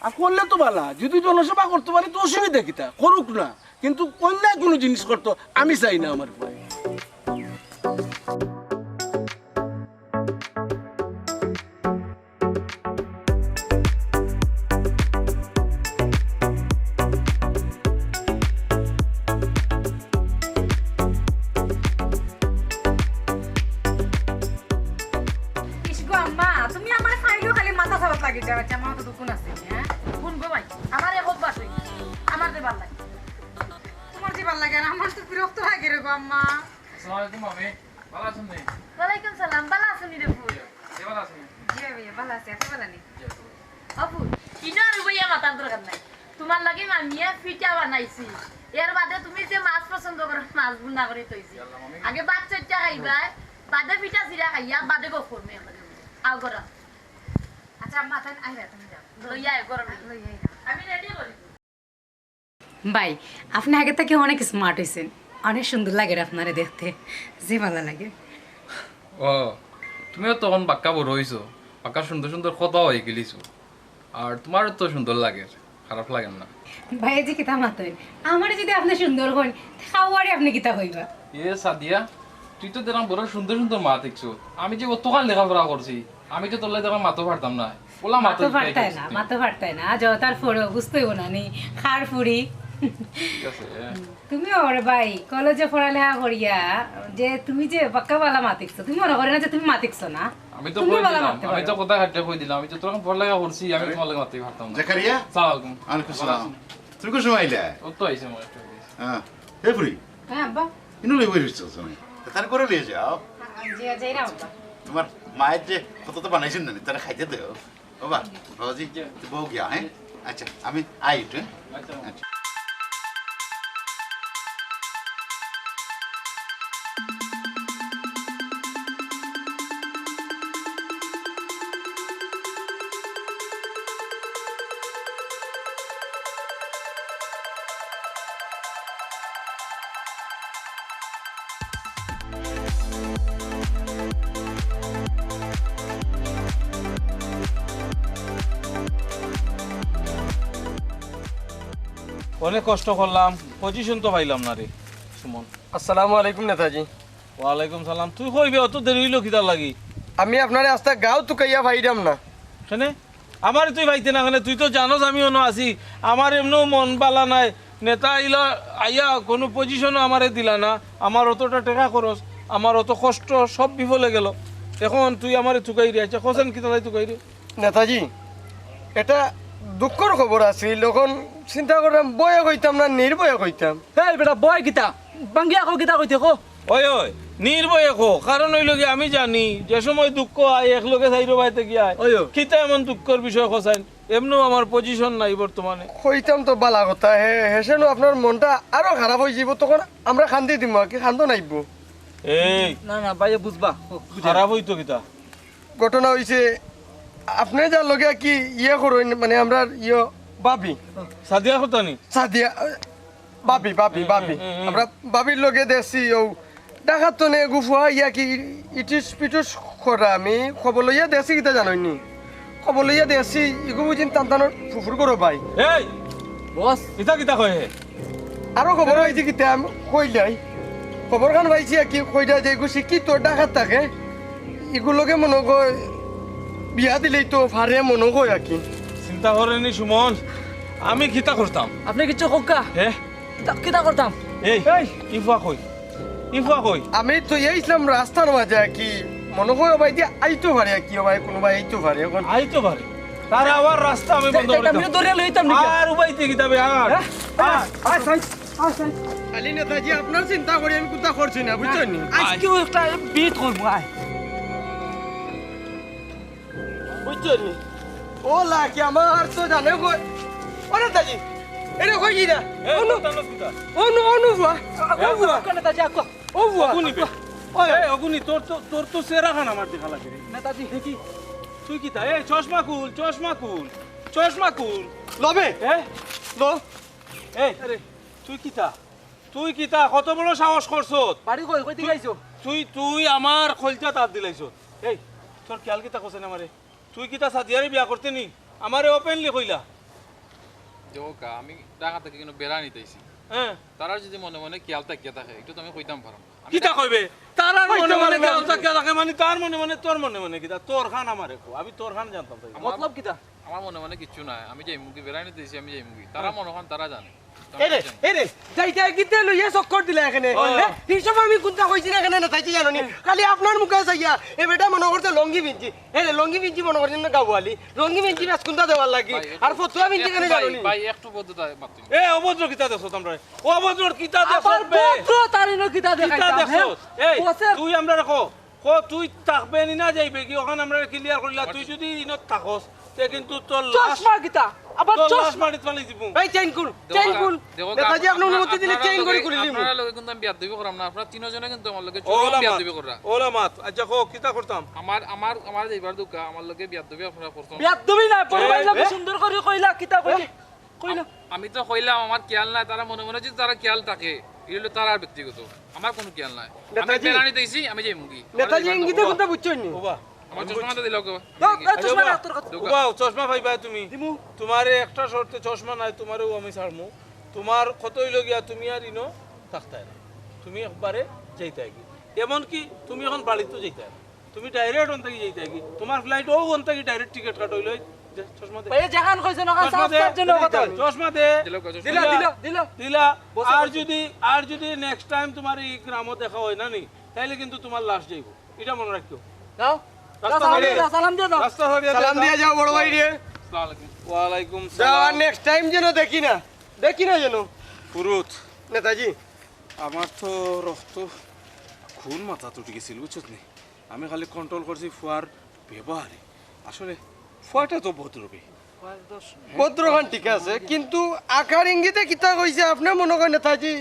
আর করলে তো বালা, যুদি জনসেবা করতো পারে তো অসুবিধা কিতা? করুক না, কিন্তু অন্যায় কুনু জিনিস করতো আমি চাই না আমার পুয়ায়। ইস গো আম্মা, তুমি আমার খাইলেও খালি মাথা চাপাত লাগি যাও। আচ্ছা, আমার তো দোকান আছে, হ্যাঁ? কোন গো ভাই? আমার এক অভ্যাস অই গেছে। আমার যে ভালা লাগে। তোমার যে ভালা লাগে, আর আমার তো বিরক্ত লাগে রে গো আম্মা। আসসালামু আলাইকুম মামি, ভালা আছইন নি? ওয়ালাইকুম সালাম, ভালা আছইন নি রে পুত? জি, ভালা আছি। জি ভাইয়া, ভালা আছি, আপনি ভালা নি? জি, ভালা আছি। অ পুত, ইনো আর বইয়া মাতার দরকার নাই। তোমার লাগি মামিয়ে পিঠা বানাইছি। এর বাদে তুমি যে মাছ পছন্দ করো, মাছ ভুনা করি থইছি। ইয়াল্লা, মামি। আগে ভাত চাইট্টা খাইবায়, বাদে পিঠা চিরা খাইয়া, বাদে গফ করমু। আও গরম। আচ্ছা, আম্মা, তাই আইরা, তুমি যাও। লইয়া আয়, গরম। লইয়া আইরা। আমি রেডি করি। ভাই, আপনে আগে থাকি অনেক স্মার্ট অইছেন, অনেক সুন্দর লাগের আপনারে দেখতে, যে ভালা লাগে। ও, তুমিও তো অখন বাক্কা বড় অইছো, বাক্কা সুন্দর সুন্দর কথাও শিখিলিছো, আর তুমারও তো সুন্দর লাগের, খারাপ লাগের না। ভাই, এই যে কিতা মাতইন, আমারে যুদি আপনে সুন্দর কইন, তে খাওয়ারে আপনে কিতা কইবা? এ সাদিয়া, তুই তো দেখলাম বড় সুন্দর সুন্দর মাত শিখছো, আমি যে অতখান লেখাপড়া করছি, আমি তো তোর লাগি দেখলাম মাতও পারতাম না। ওলা মাতও মাতও পারতায় না, পারতায় না, আজ তার পরেও বুঝতে অইবো না নি, খার ফুরি। ঠিক আছে, এ। তুমিও ওরে ভাই, কলেজে পড়ালেখা করিয়া যে তুমি যে বাক্কা ভালা মাত শিখছো, তুমি মনো করো না যে তুমি মাত শিখছো না? আমি তো তুমি কই ভালা দিলাম, মাততে আমি তো পারো। কথা কাটিয়া কই দিলাম, আমি যতক্ষণ পড়ালেখা করছি, আমি আরে। তোমার লগে মাততে পারতাম না। জাকারিয়া? সালাম আলাইকুম। ওয়ালাইকুম সালাম। ভালা আছেন? তুমি কোন সময় আইলা? ও তো আইছে আমার একটা। হ্যাঁ। হে ফুরি। হ্যাঁ, আব্বা। ইনো লই বই রইছো তুমি। তার করে নিয়ে যাও। হ্যাঁ, জি, যাই না, আব্বা। তোমার মায়ের যে কত তো বানাইছেন না, তারা খাইতে দেও। বাবা, বাবাজি, জি। তুই বউ গিয়া, হ্যাঁ? আচ্ছা, আমি আই একটু, হ্যাঁ? আচ্ছা। আচ্ছা। অনেক কষ্ট করলাম, পজিশন তো পাইলাম না রে সুমন। আসসালামু আলাইকুম নেতাজি। ওয়ালাইকুম সালাম। তুই কইবে অত দেরি অইলো কিতার লাগি? আমি আপনারে আস্তা গাঁও তুকাইয়া পাইরাম না। কেনে? আমারে তুই পাইতে না কেনে? তুই তো জানোস আমি অনো আছি। আমার এমনেও মন বালা নাই। নেতা আইলা, আইয়া কুনু পজিশনও আমারে দিলা না। আমার অতটা টেকা খরচ, আমার অত কষ্ট সব বিফলে গেল। এখন তুই আমারে তুকাইরে। আচ্ছা, কছেন কিতা লাগি তুকাইরে? নেতাজি, এটা দুঃখর খবর আছিল। অখন চিন্তা করলাম, ভয়ে কইতাম না, নির্ভয়ে কইতাম। এই বেটা, ভয় কিতা? ভাঙ্গিয়া কও, কিতা কইতে কও। ওই, ওই, নির্ভয়ে কও। কারণ অইলো গি, আমি জানি যে সময় দুঃখ আয়, একলগে চাইরো বায় থাকি আয়। ওই, ওই। কিতা এমন দুঃখর বিষয় কছাইন? এমনেও আমার পজিশন নাই বর্তমানে। কইতাম তো বালা কথা, হে, হেষেনু আপনার মনটা আরো খারাপ অইযিবো, তখন আমরা কান্দি দিমু, আর কি কান্দন আইবো। এই। না, না, ভাইয়ে বুঝবা। ও, বুঝে। খারাপ অইতো কিতা? ঘটনা অইছে, আপনে যার লগে কি ইয়ে করইন, মানে, আমরার ইয়ে, ভাবি। সাদিয়া কথা নি? সাদিয়া, ভাবি, ভাবি, হুম, ভাবি। হুম, হুম, হুম। আমরা ভাবির লগে দেখছি, ও ঢাকাত তনে এগু ফুয়া ইয়া কি ইটুস পিটুস করা, আমি খবর লইয়া দেখছি, কিতা জানইন নি? খবর লইয়া দেখছি, ইগু বুঝিন তান তানোর ফুফুর ঘরর ভাই। এই! বস। ইতা কিতা কয় হে? আরো খবর পাইছি কিতা আমি কইলাই। খবর খান পাইছি আর কি, কইরা যে এগু শিক্ষিত ডাকাত থাকে, এগুর লগে মনো কয় বিয়া দিলেই তো পারে মনো কয় আর কি। চিন্তা করইন নি সুমন, আমি কিতা করতাম? আপনে কিচ্ছু কউক্কা। হে? কিতা, কিতা করতাম? এই, এই। ইফা কই? ইফা কই? আমি তো এই ইসলাম রাস্তার মাঝে আর কি, মনো কয় ওবায়দি আইতো পারে আর কি, ওবায় কুনুবায় আইতো পারে। অখন আইতো পারে। তার আবার রাস্তা আমি বন্ধ করতাম। আমি তো ধরিয়া লইতাম নাকি? আর উবায়দি কিতা বে, আর? হ্যাঁ? আর, আর, আর, আর। খালি নেতাজি আপনার চিন্তা করি আমি কুন্তা করছি না, বুঝছইন নি? আজকেও একটা বিট করবো, আয়। বুঝছইন নি? ও লাকি আমার তো জানে কই। ও নেতাজি, এরে কই গিরা? এ, অনু, অনু, অনু, বুয়া, এ, অনু, বুয়া। নেতাজি, আকো। ও বুয়া। অগুনি বে। ওই। এ, অগুনি, তোর তো, তোর তো চেহারা খান আমার দেখা লাগে রে। নেতাজি। দেখি, তুই কিতা? এ, চশমা খুল, চশমা খুল, চশমা খুল। লবে? এ? ল। এই, আরে। তুই কিতা? তুই কিতা? কত বড় সাহস করছত? বাড়ি কই? কই থেকে তুই, আইছো? তুই, তুই আমার কইলজাত আত দিলাইছত। এই, তোর খিয়াল কিতা করছে না আমারে? তুই কিতা সাদিয়ারে বিয়া করতে নি? আমারে openly কইলা। দেখো কা, আমি ঢাকা থাকি কিন্তু বেড়ানিত আইছি। হ্যাঁ। তারার যদি মনে মনে খিয়াল থাকিয়া থাকে, ইটা তো আমি কইতাম পারতাম না। আমি কিতা কইবে? তারার মনে মনে খিয়াল থাকিয়া থাকে মানে তার মনে মনে, তোর মনে মনে কিতা? তোর খান আমারে কো, আমি তোর খান জানতাম চাই। আমার মতলব কিতা? আমার মনে মনে কিচ্ছু নাই, আমি যাইমুগি, বেড়ানিত আইছি, আমি যাইমুগি। তারা মনে খান তারা জানে। এরে, এরে, যাইতা কিতা লইয়া চক্কর দিলা এখানে? ও। হ্যাঁ? হিসাব আমি কুন্তা কইছি না এখানে, নেতাজি জানো নি? খালি আপনার মুখে চাইয়া, এ বেটা মনো করছে লুঙ্গি পিনছি। এরে, লুঙ্গি পিনছি মনো করছেন না গাওয়ালি? লুঙ্গি পিনছি বেশ কুন্তা দেওয়ার লাগি। ভাই, আর একটু, ফতুয়া পিনছি একটু কেনে ভাই, জানো নি? ভাই, একটু ভদ্রতা মাতইন। এ, অভদ্র কিতা দেখছো তোমরা? ও অভদ্র কিতা দেখছো আবার বে? ভদ্র তার ইনো কিতা কিতা দেখাইতাম, দেখছো? হ্যাঁ? এই, বসে তুই আমরারে ক, ক, তুই থাকবে নি না যাইবে কি? অখান আমরারে clear করিলা। তুই যদি ইনো থাকস, তে কিন্তু তোর লাশ, চশমা কিতা? আবার তোর লাশ চশমা? মাটিত ফালাই দিমু। এই চেইন খুল, দেখো চেইন কা-, খুল। দেখো কা-, নেতাজি, আপনি আপনারা, অনুমতি দিলে আপনারা চেইন লগে, করে খুলি নিমু। আপনারা লগে কিন্তু আমি বেয়াদবি করাম না। আপনারা তিনজনে কিন্তু আমার লগে চরম বেয়াদবি কররা। ওলা মাত, আচ্ছা, কও, কিতা করতাম? আমার, আমার, আমার যাইবার দোকা, আমার লগে বেয়াদবি আপনারা করছেন। বেয়াদবি না, পরিবার এ, লগে এ? সুন্দর করি কইলা, কিতা কইলি? এ? কইলা। আম-, আমি তো কইলাম আমার খেয়াল নাই, তারা মনে মনে যদি তারা খেয়াল থাকে, এটা হলো তারার ব্যক্তিগত, আমার কোনো খেয়াল নাই। আমি নেতাজি, বেড়ানিত আইছি, আমি যাইমুগি। নেতাজি ইঙ্গিতে কথা বুঝছইন নি? ওবা, আমার চশমাটা দিলাও কেবা। দাও, দাও, আচ্ছা, চশমা ওবা, রাখ, তোর কথা। ওবা, চশমা পাইবা তুমি। দিমু। তোমারে একটা শর্তে চশমা নাই, তোমারেও আমি ছাড়মু। তোমার কত অইলো গিয়া, তুমি আর ইনো থাকতায় না, তুমি একবারে যাইতায় গি। এমনকি তুমি এখন বাড়িত যাইতায় না, তুমি direct অন থাকি যাইতায় গি। তোমার flight ও অন থাকি direct ticket কাটা অইলো। এই যে, চশমা দে। ভাই, যেখান কইছেন ওখান চশমা সাফ দে। সাফ যেন কথা। চশমা দে। দিলাও, চশমা দিলা, দিলাও। দিলা, দিলা। বসো, আর বসো। যদি, আর যদি next time তোমার এই গ্রামো দেখা অয় না নি, তাইলে কিন্তু তোমার লাশ যাইবো, এটা মনে রাখিও। যাও। রাস্তা যাও, সালাম ছাড়িয়া দিয়ে যাও, সালাম দিয়ে যাও। রাস্তা ছাড়িয়া সালাম দিয়ে যাও, বড় ভাই রে। আসসালামু আলাইকুম। ওয়ালাইকুম যাও, আর সালাম। Next time যেন দেখি না, দেখি না যেন। ফুরুত। নেতাজি। আমার তো রক্ত, খুন মাথাত উঠি গেছিল, বুঝছত নি? আমি খালি control করছি ফুয়ার ব্যবহারে। আসলে ফুয়াটা তো ভদ্র বে। ভদ্রখান ঠিক আছে, কিন্তু আকার ইঙ্গিতে কিতা কইছে, আপনে মনে কয় নেতাজি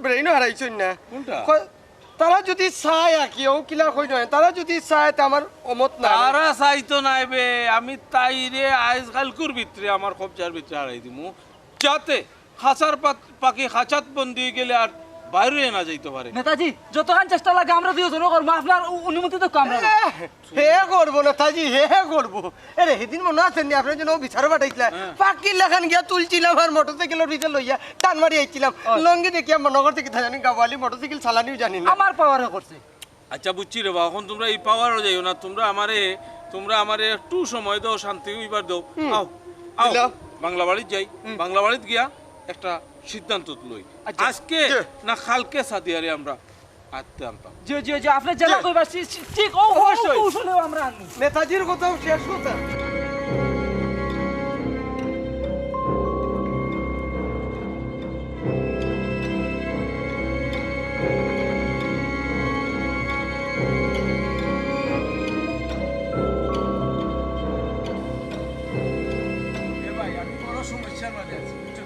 brain হারাইছইন না? কোনটা? কয়, তারা যদি চায় আর কি, ও কিলা কই নয়, তারা যদি চায়, তে আমার অমত নাই। তারা চাইতো নায় বে, আমি তাইরে আইজ কাইলকুর ভিতরে আমার কবজার ভিতরে হারাই দিমু, যাতে খাঁচার পাত-, পাখি খাঁচাত বন্দি অই গেলে আর বাইরে না যাইতো পারে। নেতাজি, যতখান চেষ্টা লাগে আমরা দুইজনে করমু, আপনার অ-, অনুমতি তো আমরা। এহ, হে করবো নেতাজি, হে করবো। এরে, হিদিন মনো আছে নি, আপনার জন্য বিচার পাঠাইছিলা। হ্যাঁ। পাখির লাখান গিয়া তুলছিলাম আর মোটরসাইকেলর পিছে লইয়া টান মারি আইছিলাম। ওই। লুঙ্গি দেখিয়া মনো করছে কিতা জানি গাওয়ালি, মোটরসাইকেল চালানিও জানি না। আমার পাওয়ারে করছে। আচ্ছা, বুঝছি রে বা, এখন তোমরা এই পাওয়ারও যাইও না, তোমরা আমারে, তোমরা আমারে একটু সময় দাও, শান্তি অইবার দাও। হুম। আও, আও, দিলাম। বাংলা বাড়িত যাই, হুম। বাংলা বাড়িত গিয়া একটা সিদ্ধান্ত লই। আচ্ছা। আজকে জি। না কালকে সাদিয়ারে আমরা আনতে আনতাম। জি, জি, জি, আপনি যেলা জি। কইবা, সি-, সি-, ঠিক, ও, ও অবশ্যই। কৌশলেও আমরা আনবো। নেতাজির কথাও শেষ কথা। এ ভাই, আমি বড় সমস্যার মাঝে আছি, বুঝছো?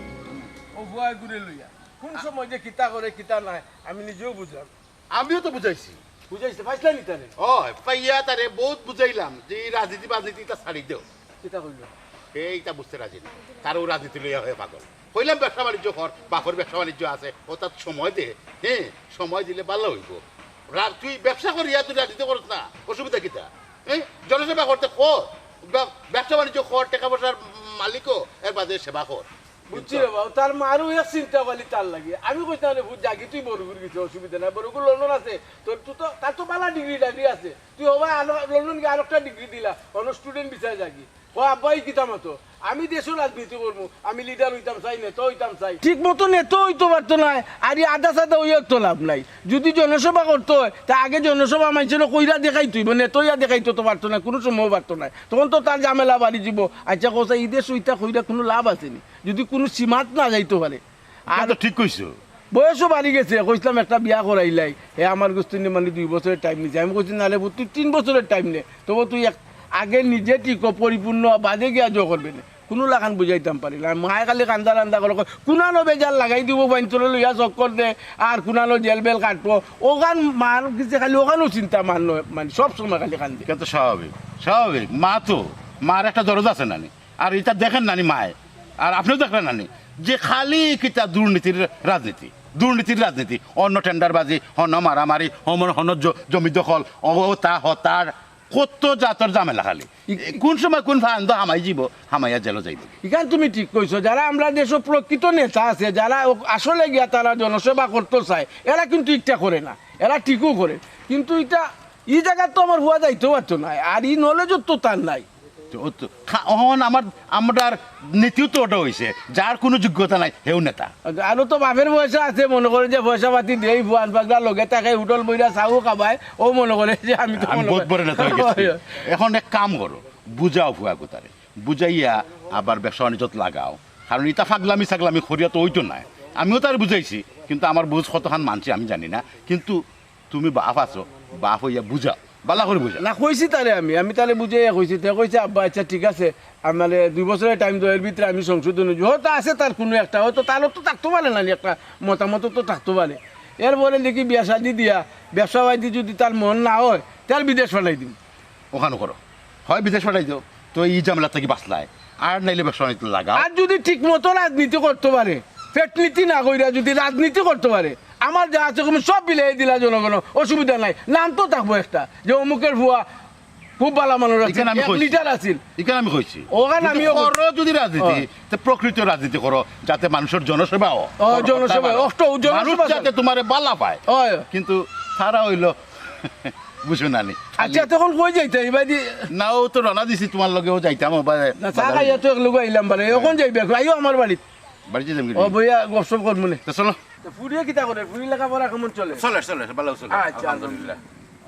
ও ভুয়া ঘুরে লইয়া। কোন সময় যে কিতা করে, কিতা নাই, আমি নিজেও বুঝলাম। আমিও তো বুঝাইছি। বুঝাইছে, পাইছলা নি তারে? ও, পাইয়া তারে বহুত বুঝাইলাম যে এই রাজনীতি বাজনীতি ইতা ছাড়ি দেও। কিতা কইলো? এ ইতা বুঝতে রাজি না। তার ও রাজনীতি লইয়া হয়ে পাগল। কইলাম ব্যবসা বাণিজ্য কর, বাপর ব্যবসা বাণিজ্য আছে, ও তার সময় দে, হ্যাঁ, সময় দিলে ভালো হইব। রা-, তুই ব্যবসা করিয়া তুই রাজনীতি করস না, অসুবিধা কিতা? হ্যাঁ, জনসেবা করতে কর, ব্য-, ব্যবসা বাণিজ্য কর, টাকা পয়সার মালিকও এর বাদে সেবা কর। বুঝছি রে বাবা, তার মারও এক চিন্তা খালি তার লাগি। আমি কইতাম রে, "পুত, যাগি তুই বড়গুর গেছে, অসুবিধা নাই, বড়গুর লন্ডন আছে, তোর তো, তো, তার তো বালা ডিগ্রি টাগ্রি আছে, তুই হবা আলো-, লন্ডন গিয়া আরোকটা ডিগ্রি দিলা, অন্য স্টুডেন্ট ভিসায় যাগি।" ও আব্বা, ই কিতা মাতো? আমি দেশো রাজনীতি করমু, আমি লিডার অইতাম চাই, নেতা অইতাম চাই। ঠিক মতো নেতা অইতো পারতো নায়, আর ই আধা সাদা অইয়া তো লাভ নাই। যদি জনসভা করতো অয়, তা আগে জনসভা মানষরে কইরা দেখাইতো অইবো, নেতা অইয়া দেখাইতো তো পারতো নায়, কুনু সময় পারতো নায়। তখন তো তার ঝামেলা বাড়ি যিবো। আইচ্ছা, কও চাই, ই দেশো ইতা কইরা কুনু লাভ আছে নি? যদি কুনু সীমাত না যাইতো পারে। আর তো ঠিক কইছো। বয়সও বাড়ি গেছে, কইছলাম একটা বিয়া করাইলাই। হে আমার গোষ্ঠী নিয়ে মানে দুই বছরের টাইম নিছে। আমি কইছি, "না রে পুত, তুই তিন বছরের টাইম নে, তবু তুই এক, আগে নিজে ঠিক হ, পরিপূর্ণ, বাদে গিয়া জো করবে নে।" কুনু লাখান বুঝাইতাম পারি না। মায়ে খালি কান্দা রান্দা করে কয়, "কুনানো বেজার লাগাই দিবো, বাইন্তরে লইয়া চক্কর দে, আর কুনানো জেল বেল কাটবো।" ওখান মার গেছে খালি ওখানও চিন্তা, মার নয়, মানে সব সময় খালি কান্দে। ইখান তো স্বাভাবিক, স্বাভাবিক। মা তো, মার একটা দরদ আছে নানি। আর ইতা দেখের নানি মায়ে, আর আপনেও দেখরা নানি, যে খালি কিতা দুর্নীতির রাজনীতি, দুর্নীতির রাজনীতি, অন্য টেন্ডারবাজি, হন মারামারি, হন, হন জ-, জমি দখল, ও তা হতার, কত জাতর ঝামেলা খালি। ই-, এ, কুন সময় কুন ফান্দ হামাই যিবো, হামাইয়া জেলো যাইবো। ইখান তুমি ঠিক কইছো, যারা আমরা দেশো প্রকৃত নেতা আছে, যারা ও-, আসলে গিয়া তারা জনসেবা করতো চায়, এরা কিন্তু ইটা করে না, এরা ঠিকও করে। কিন্তু ইটা, ই জাগাত তো আমার পুয়া যাইতেও পারতো না, আর ই নলেজও তো তার নাই। তো ও তো খা-, অখন আমার, আমরার নীতিও তো ওটা অইছে, যার কুনু যোগ্যতা নাই, হেউ নেতা। আরো তো বাপের পয়সা আছে, মনো করে যে পয়সা পাতি দেই, ফুয়ান পাগলা লগে থাকে, হোটেল বইরা চাও খাবায়, ও মনো করে যে আমি তো আমি মনো বহুত করে বড় নেতা অই গেছি। হয়, হয়। এখন এক কাম করো, বুঝাও ফুয়া গুতারে, বুঝাইয়া আবার ব্যবসা বাণিজ্যত লাগাও, কারণ ইতা ফাগলামি সাগলামি করিয়া তো অইতো নায়। আমিও তারে বুঝাইছি, কিন্তু আমার বুঝ কতখান মানছে আমি জানি না, কিন্তু তুমি বাপ আছো, বাপ অইয়া বুঝাও, বালা করি বুঝাও। না, কইছি তারে আমি, আমি তারে বুঝাইয়া কইছি, তে কইছে, "আব্বা, আইচ্ছা, ঠিক আছে, আমারে দুই বছরের টাইম দেও, এর ভিতরে আমি সংশোধন অইযিমু।" হয়তো আছে তার কুনু একটা, হয়তো তার তো থাকতো পারে নানি, একটা মতামত তো থাকতো পারে। এরপরে দেখি বিয়া শাদি দিয়া, ব্যবসা বাণিজ্যে যদি তার মন না অয়, তার বিদেশ পাঠাই দিমু। ওখানো করো, হয় বিদেশ পাঠাই দেও, তো ই ঝামেলা থাকি বাঁচলায়, আর নাইলে ব্যবসা বাণিজ্যত লাগাও। আর যদি ঠিক মতো রাজনীতি করতো পারে, পেটনীতি না কইরা যদি রাজনীতি করতো পারে, আমার যা আছে কমে সব বিলাই দিলা জনগণ, অসুবিধা নাই। নাম তো থাকবো একটা, যে অমুকের ফুয়া খুব বালা মানুষ আছিল, ইখান আমি এক কইছি। লিডার আছিল। ইখান আমি কইছি। ওখান কিন্তু আমিও করো যদি রাজনীতি, হয়। তে প্রকৃত রাজনীতি করো, যাতে মানুষর জনসেবা অয়। ও, জনসেবা, অষ্ট, জনসেবা মানুষ যাতে তোমারে বালা পায়। হয়। কিন্তু তারা অইলো, বুঝো না নি। আইচ্ছা, তখন কই যাইতে? এবাদি না, ও তো রওনা দিছি তোমার লগে, ও যাইতাম, ও বা-, না, চা বাজারে খাইয়া তো এক লগে আইলাম বারে। এখন যাইবে, আইও আমার বাড়িত। বাড়িত যাইতাম কি? ও বইয়া গপসপ করমু নে। তো চলো। তো ফুরিয়ে কিতা করে? ফুরি লেখাপড়া কেমন চলে? চলে, চলে, ভালো চলে। আইচ্ছা, আলহামদুলিল্লাহ।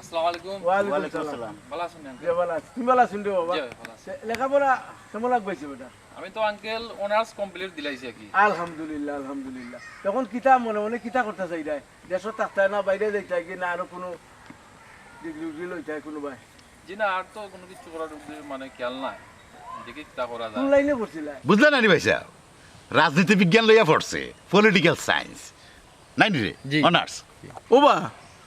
আসসালামু আলাইকুম। ওয়ালাইকুম ওয়ালাইকুম আসসালাম। আসসালাম। ভালা আছইন নি আঙ্কেল? জি, ভালা আছি। তুমি ভালা আছইন রে বাবা? জি, ভালা আছি। তে লেখাপড়া কেমন লাগবাইছে বেটা? আমি তো আঙ্কেল অনার্স কমপ্লিট দিলাইছি আর কি। আলহামদুলিল্লাহ, আলহামদুলিল্লাহ। তখন কিতা মনে মনে কিতা করতা চাইরায়? দেশো থাকতায় না, বাইরে যাইতায় কি না আরো কুনু ডিগ্রি উগ্রি লইতায় কুনু ভাই? জি না, আর তো কুনু কিছু করার উদ্দেশ্যে মানে খেয়াল নাই। দেখি কিতা করা যায়। কোন লাইনে পড়ছিলা? বুঝলা না নি ভাইসাব? রাজনীতি বিজ্ঞান লইয়া পড়ছে, পলিটিক্যাল সায়েন্স। নাই নি রে? জি। অনার্স। ও বা,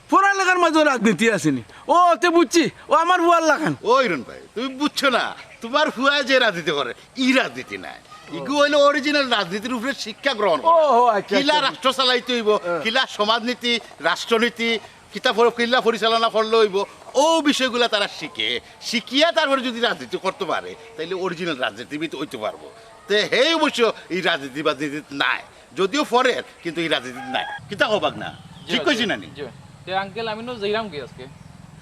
পড়ালেখার মাঝে রাজনীতি আছে নি? ও, তে বুঝছি, ও আমার ফুয়ার লাখান। ও হিরন ভাই, তুমি বুঝছো না, তোমার ফুয়ায় যে রাজনীতি করে, ই রাজনীতি নায়। ইগু অইলো অরিজিনাল রাজনীতির উপরে শিক্ষা গ্রহণ করে। ও, ও, আইচ্ছা, কিলা আইচ্ছা। রাষ্ট্র চালাইতে অইবো, হ্যাঁ। কিলা সমাজনীতি, রাষ্ট্রনীতি, কিতা পরি-, কিলা পরিচালনা করলে অইবো, ও বিষয়গুলা তারা শিখে। শিখিয়া তারপরে যদি রাজনীতি করতে পারে, তাইলে অরিজিনাল রাজনীতিবিদ অইতে পারবো। তে হেই অবশ্য ই রাজনীতি বাজনীতিত নাই, যদিও পড়ের, কিন্তু ই রাজনীতিত নাই। কিতা কও ভাগনা? জি ঠিক ভাই, কইছি জি, না নি? জি ভাই। তে আঙ্কেল, আমি নু যাইরাম গি আজকে।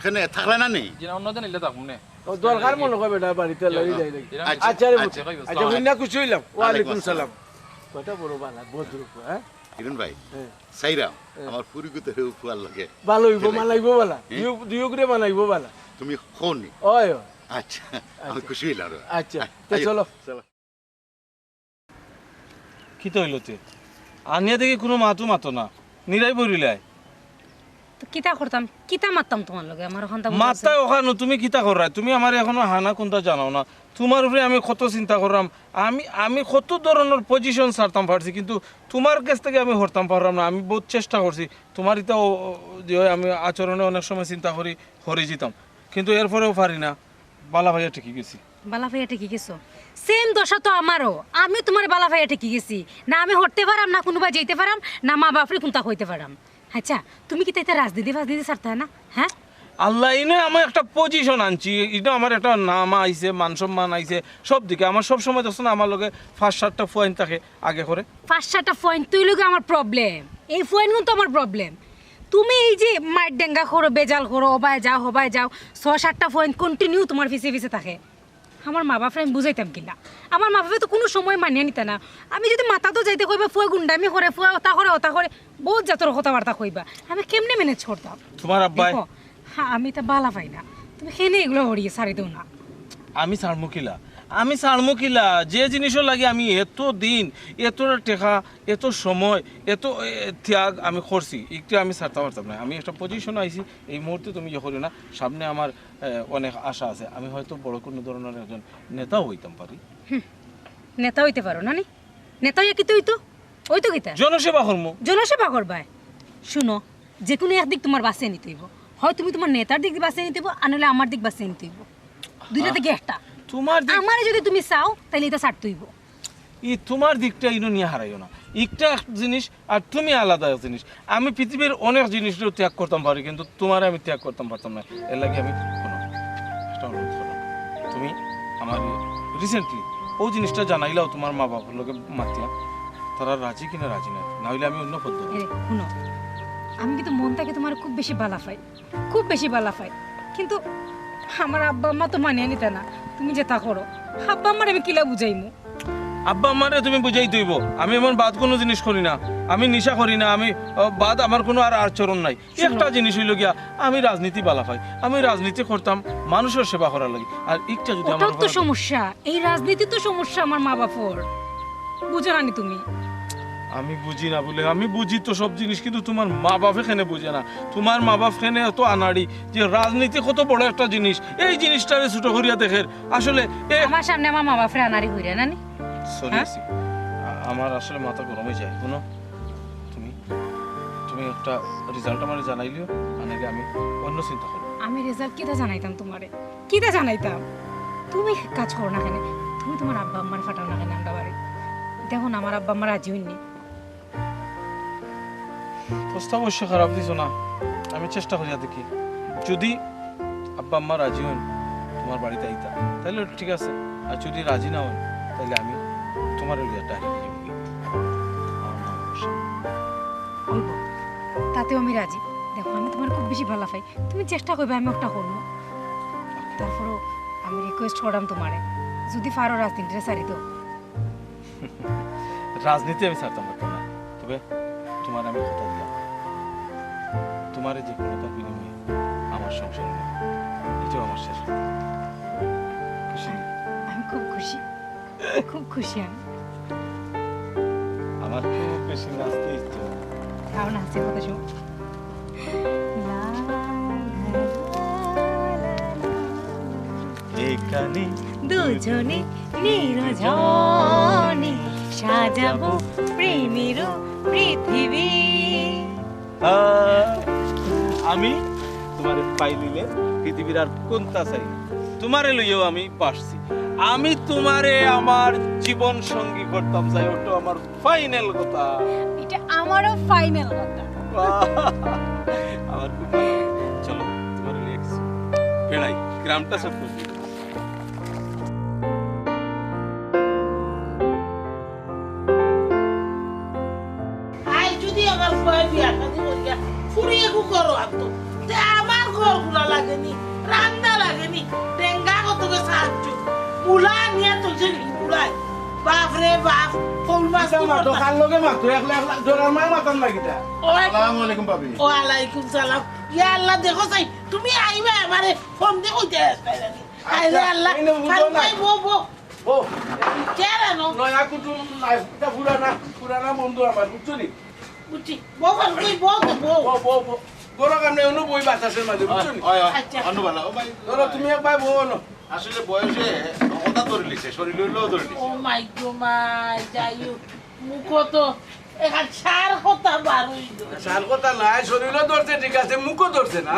কেনে থাকলা না নি? জি না, অন্য দিন আইলে থাকমু নে। ও, দরকার মনে কয় বেটা, বাড়িতে জি, লই জি। যাই নাকি? জি, আচ্ছা, আচ্ছা রে, আচ্ছা, আচ্ছা, আচ্ছা, হুইন্না খুশি অইলাম। ওয়ালাইকুম ওয়ালাইকুম আসসালাম। আসসালাম। কয়টা বড় বালা, ভদ্র, হ্যাঁ? কিরণ ভাই, হ্যাঁ। সাইরাম, হ্যাঁ। আমার ফুরি গুতে হেউ ফুয়ার লগে। ভালো অইবো, খেলে। মানাইবো বালা। হ্যাঁ? দুইও, দুইও করে মানাইবো বালা। তুমি কও নি? ওই, ওই। আচ্ছা, আমি আচ্ছা। খুশি অইলাম রে। আচ্ছা, আ-, তে আইও। চলো। চলো। কিতা অইলো তে? আনিয়া দেখি কুনু মাতও মাতো না। নিরাই বইরিলায়। তো কিতা করতাম? কিতা মাততাম তোমার লগে? আমার অখানতা বুঝা আছে? মাততায় অখানো, তুমি কিতা কররায়? তুমি আমারে অখনো হানা কুন্তা জানাও না। তোমার উপরে আমি কত চিন্তা কররাম। আমি, আমি কত ধরনর পজিশন ছাড়তাম পারছি, কিন্তু তোমার গেছ থাকি আমি হরতাম পাররাম না। আমি বউত চেষ্টা করছি। তোমার ইতা ও, ও, যে হয় আমি আচরণে অনেক সময় চিন্তা করি, হরি যিতাম। কিন্তু এরপরেও পারি না। বালা পাইয়া ঠেকি গেছি। বালা পাইয়া ঠেকি গেছো? সেম দশা তো আমারও। আমিও তোমারে বালা পাইয়া ঠেকি গেছি। না আমি হরতে পারাম, না কুনুবায় যাইতে পারাম, না মা বাপরে কুন্তা কইতে পারাম। আচ্ছা, তুমি কিতা ইতা রাজনীতি ফাজনীতি ছাড়তায় না? হ্যাঁ? আল্লাহ, ইনো আমার একটা পজিশন আনছি, ইনো আমার একটা নাম আইছে, মান সম্মান আইছে, সব দিকে। আমার সব সময় দেখছো না, আমার লগে পাঁচ সাতটা পয়েন্ট থাকে আগে করে। পাঁচ সাতটা পয়েন্ট তুই লগে আমার প্রবলেম, এই পয়েন্টগুলো তো আমার প্রবলেম। তুমি এই যে মাইর ডেঙ্গা করো, বেজাল করো, ওবায় যাও, হবায় যাও, ছয় সাতটা পয়েন্ট কন্টিনিউ তোমার পিছে পিছে থাকে। আমার মা বাপরে আমি বুঝাইতাম কিলা? আমার মা বাপে তো কোনো সময় মানিয়া নিতা না। আমি যদি মাতাতো যাইতে কইবা, ফুয়া গুন্ডামি করে, ফুয়া ওতা করে, ওতা করে, বহুত জাতর কথাবার্তা কইবা। আমি কেমনে ম্যানেজ করতাম? তোমার আব্বায়? দেখো, হ্যাঁ, আমি তা বালা পাই না। তুমি কেনে এগুলো হরিয়ে সারি দেও না। আমি ছাড়মু কিলা? আমি ছাড়মু কিলা? যে জিনিসও লাগে আমি এত দিন, এত টেকা, এত সময়, এত, এ, ত্যাগ আমি করছি, একটু আমি ছাড়তে পারতাম না। আমি একটা পজিশন আইছি, এই মুহূর্তে তুমি ইয়ে করিও না। সামনে আমার, এ, অনেক আশা আছে, আমি হয়তো বড় কোনো ধরনের একজন নেতাও হইতাম পারি। নেতা হইতে পারো না নি? নেতা হইয়া কিতা হইতো? ওই তো কিতা? জনসেবা করমু। জনসেবা করবায়? শুনো, যে কোনো একদিক তোমার বাছিয়া নিতে হইব। হয় তুমি তোমার নেতার দিক বাছিয়া নিতে হইব, আর নাহলে আমার দিক বাছিয়া নিতে হইব। দুইটা থেকে একটা। তোমার দিক আমারে যদি তুমি চাও, তাহলে এটা ছাড়তে হইব। ই তোমার দিকটা ইনো নিয়া হারাইও না। একটা এক জিনিস আর তুমি আলাদা এক জিনিস। আমি পৃথিবীর অনেক জিনিসও ত্যাগ করতাম পারি, কিন্তু তোমারে আমি ত্যাগ করতাম পারতাম না। এর লাগি আমি, শোনো, একটা অনুরোধ করলাম, তুমি আমার রিসেন্টলি ও জিনিসটা জানাইলাও তোমার মা বাবার লগে মাতিয়া, তারা রাজি কিনা রাজি না, না হইলে আমি অন্য পথ ধরবো। এরে, শুনো, আমি কিন্তু মন থেকে তোমার খুব বেশি বালা পাই, খুব বেশি বালা পাই, কিন্তু আমার আব্বা আম্মা তো মানিয়া নিতা না। তুমি যেটা করো, আব্বা আম্মারে আমি কিলা বুঝাইমু? আব্বা আম্মারে তুমি বুঝাইতে হইব, আমি এমন বাদ কোনো জিনিস করি না, আমি নিশা করি না, আমি, আহ, বাদ আমার কোনো আর আচরণ নাই। শুনো। একটা জিনিস হইল গিয়া, আমি রাজনীতি বালা পাই, আমি রাজনীতি করতাম মানুষের সেবা করার লাগি। আর একটা যদি আমার ওটাও তো উপরে সমস্যা, এই রাজনীতি তো সমস্যা আমার মা বাপর, বুঝো না নি তুমি? আমি বুঝি না বলে, আমি বুঝি তো সব জিনিস, কিন্তু তোমার মা বাপে কেনে বুঝে না। তোমার মা বাপ কেনে এত আনাড়ি যে রাজনীতি কত বড় একটা জিনিস, এই জিনিসটারে ছোট করিয়া দেখের। আসলে এ আমার সামনে আমার মা বাপরে আনাড়ি কইরা না নি? সরি, হ্যাঁ? আছি। আ-, আমার আসলে মাথা গরম হয়ে যায়। শুনো, তুমি, তুমি একটা রেজাল্ট আমারে জানাইলিও, মানে আমি অন্য চিন্তা করবো। আমি রেজাল্ট কিতা জানাইতাম তোমারে? কিতা জানাইতাম? তুমি এক কাজ করো না কেনে, তুমি তোমার আব্বা আম্মারে পাঠাও না কেনে আমরা বাড়ি? দেখো না, আমার আব্বা আম্মা রাজি হইনি। প্রস্তাব অবশ্য খারাপ দিছো না, আমি চেষ্টা করিয়া দেখি। যদি আব্বা আম্মা রাজি হন তোমার বাড়িতে আইতা, তাহলে ঠিক আছে। আর যদি রাজি না হন, তাহলে আমি তোমার লইয়া ডাইরেক্ট যাবো। আমার মা বলছে, হইব, তাতেও আমি রাজি। দেখো, আমি তোমার খুব বেশি ভালা পাই, তুমি চেষ্টা করবে, আমি ওটা করবো। তারপরও আমি রিকোয়েস্ট করাম তোমারে, যদি পারো রাজনীতিটা ছাড়ি দাও। রাজনীতি আমি ছাড়তাম পারতাম না, তবে তোমার আমি কথা দিলাম, তোমারে যে কোনো তার বিনিময়ে আমার সংসার হবে, এটাও আমার শেষ কথা। খুশি? আমি খুব খুশি, খুব খুশি আমি। আমার খুব বেশি নাচতে ইচ্ছে করে। তাও নাচের কথা শুনো। এখানে দুজনে নির্জনে সাজাবো প্রেমেরও পৃথিবী। আহ, আমি তোমারে পাইলিলে পৃথিবীর আর কোনটা চাই না। তোমারে লইয়াও আমি বাঁচছি। আমি তোমারে আমার জীবন সঙ্গী করতাম চাই, ওটা আমার ফাইনাল কথা। এটা আমারও ফাইনাল কথা। আমার খুব ভালো লাগে। চলো, তোমারে লইয়া কিছু বেড়াই, গ্রামটা সব করবি। আই যদি আমার ফুয়ায় বিয়া শাদি করিয়া ফুড়ি এগু করো আনতো, তে আমার ঘর গুলা লাগেনি, রান্না লাগেনি, ডেঙ্গা কতকে সাহায্য, মুলা আনিয়া তুলছে নি মুলায়। বাপ রে বাপ, ফৌল মাছ কিতা কি মাতো, করতা? কার লগে মাতো, একলা একলা, জোরার মায় মাতান না কিতা? ওই আসসালামু আলাইকুম ভাবি। ওয়ালাইকুম সালাম। ইয়া আল্লাহ, দেখো চাই, তুমি আইবা আমারে ফোন দিয়ে কইতে আসবে নাকি? আচ্ছা, আরে আল্লাহ, এই নে, বুঝো ফারুক না। ভাই, বউ, বউ। বউ। কে রে নো? নয়া কুটুম নাই, এটা পুরানা, পুরানা বন্ধু আমার, বুঝছো নি? বুঝছি। বউ, বউ, তুই বউ তো বউ। বউ, বউ, বউ। বড় কাম নাই, অন্য বই বাতাসের মাঝে, বুঝছো নি? ওই, ওই, আচ্ছা। অন্য বালা, ও ভাই। ধরো, তুমি এক ভাই বউ আনো। আসলে বয়সে কথা ধরে লিছে, শরীর হইলেও ধরে লিছে। ও মাই গো মাই, যাই হোক, মুখো তো এখান সার কথা বার হইল। সার কথা নাই, শরীরও ধরছে, ঠিক আছে, মুখও ধরছে না।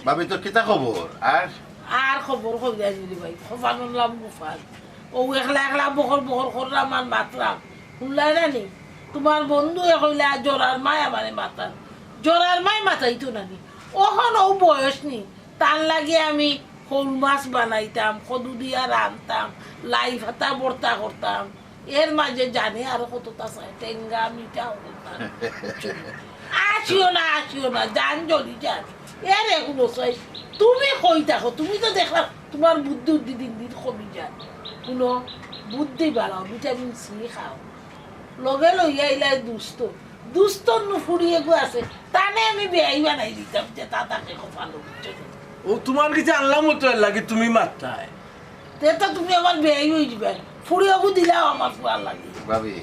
ভাবি, তোর কিতা খবর? আর আর খবর কই জানি রে ভাই, খোফানোর লাম গুফান। ও একলা একলা বকর বকর করলাম আর মাতলাম। শুনলাই না নি? তোমার বন্ধু এ কইলা, "জোরার মায় আমারে মাতান।" জোরার মায় মাতাইতো না নি? অখন ও বয়স নি, তার লাগি আমি শৌল মাছ বানাইতাম, কদু দিয়া রানতাম, লাই পাতা ভর্তা করতাম। এর মাঝে জানে আরো কততা চায়, টেঙ্গা, মিঠা, হকলতা। আসিও না, আসিও না, জান জ্বলি যার। এরে হুনো চাই, তুমি কই থাকো? তুমি তো দেখলাম তুমার বুদ্ধি উদ্ধি দিন দিন কমি যায়। হুনো, বুদ্ধি বাড়াও, ভিটামিন সি খাও। লগে লইয়া আইলায় দুস্ত। দুস্তর নু ফুড়ি এগু আছে, তানে আমি বেয়াই বানাই দিতাম, যে তা তাকে কপালো, বুঝছো নি? ও তুমার গেছে আনলাম তো এর লাগি তুমি মারতায়। তে তো তুমি আমার বেয়াই অই যিবায়। ফুড়ি এগু দিলাও আমার ফুয়ার লাগি। ভাবি,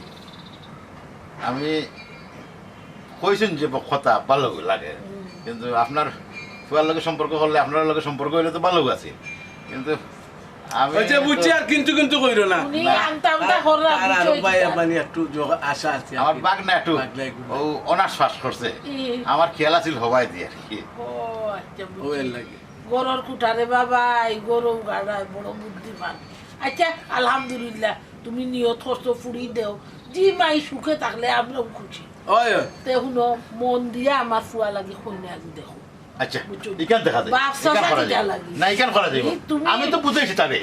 আমি কইছইন যে ব-, কথা ভালা লাগে, হুম। কিন্তু আপনার ফুয়ার লগে সম্পর্ক করলে, আপনার লগে সম্পর্ক অইলে তো ভালা আছে, কিন্তু আমি ওই যে তো বুঝছি, আর কিন্তু কিন্তু কইরো না। উনি না। আমতা আমতা তার, কররা, তার আরো বুঝছো ভাই কিতা? মানে একটু যোগ-, আশা আছে আর আমার কি। বাগনা একটু বাগনা একটু। ও অনার্স পাস করছে। ই। আমার খেয়াল আছিল হবাই দিয়ে আর কি। ও, আচ্ছা, ও বুঝছি। এর লাগি। গরুর কুটারে বাবা, এই গরু গাড়ায় বড় বুদ্ধিমান। আচ্ছা, আলহামদুলিল্লাহ, তুমি নিয়ত করছো ফুড়ি দেও। জি মাই সুখে থাকলে আমরাও খুশি। ওই, ওই। তে হুনো, মন দিয়া আমার ফুয়া লাগি কইনা আগে দেখো। আচ্ছা, বুঝছো? ইখান দেখা যায়। বাপ ইখান চাচা করা যায়। লাগে। না, ইখান করা যায়। এই তুমি আমি তো বুঝাইছি তারে।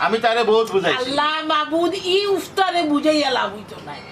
আমি তারে বহুত বুঝাইছি। আল্লাহ মাবুদ, ই উস্তারে বুঝাইয়া লাভ অইতো নায়।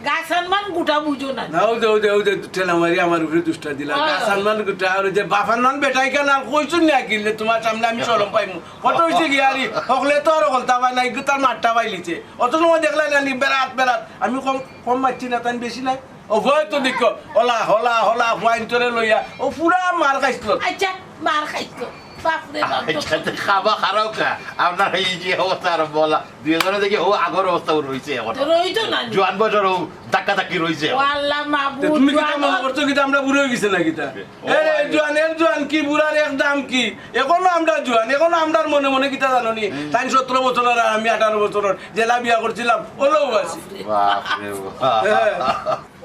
গাছ আনমান গুটা বুঝো না। না, ওই যে, ওই যে, ওই যে ঠেলা মারি আমার উপরে দুষ্টা দিলা। হ্যাঁ। গাছ আনমান গুটা, আর ওই যে বাফার নাম বেটাই কেন আর কইছো না কিনলে তোমার সামনে আমি শরম পাইমু। কত হইছে কি আরে, হকলে তো আর হকলতা পায় না, একটু তার মাঠটা পাইলিছে। অত সময় দেখলাই না নি, বেড়াত, বেড়াত। আমি কম, কম মারছি না, তাই বেশি নাই। ও ভয় তো দেখো, ওলা, হলা, হলা, ফুয়াইন তোরে লইয়া, ও পুরা মার খাইছিল। আচ্ছা, মার খাইছিল। বাপ রে বাপ, আচ্ছা, তো খাবা খারাও কা? আপনার এই যে অবস্থা আর বলা, দুইজনে দেখি ও আগর অবস্থা রইছে এখন। তো রইতো না নি। জোয়ান বয়সর ও ধাক্কা ধাক্কি রইছে। ও আল্লাহ মাবুদ, তে তুমি কিতা জোয়ান মনে বয়স। করছো কিতা আমরা বুড়া অই গেছি না কিতা? ও এ রে, আরে। জোয়ান, এর জোয়ান কি, বুড়ার এক দাম কি? এখনো আমরা জোয়ান, এখনো আমরার মনে মনে কিতা জানো নি? হুম। তাই সতেরো বছর আর আমি আঠারো বছর, যেলা বিয়া করছিলাম, ওলাও আছি। বাপ রে বাপ। হ্যাঁ।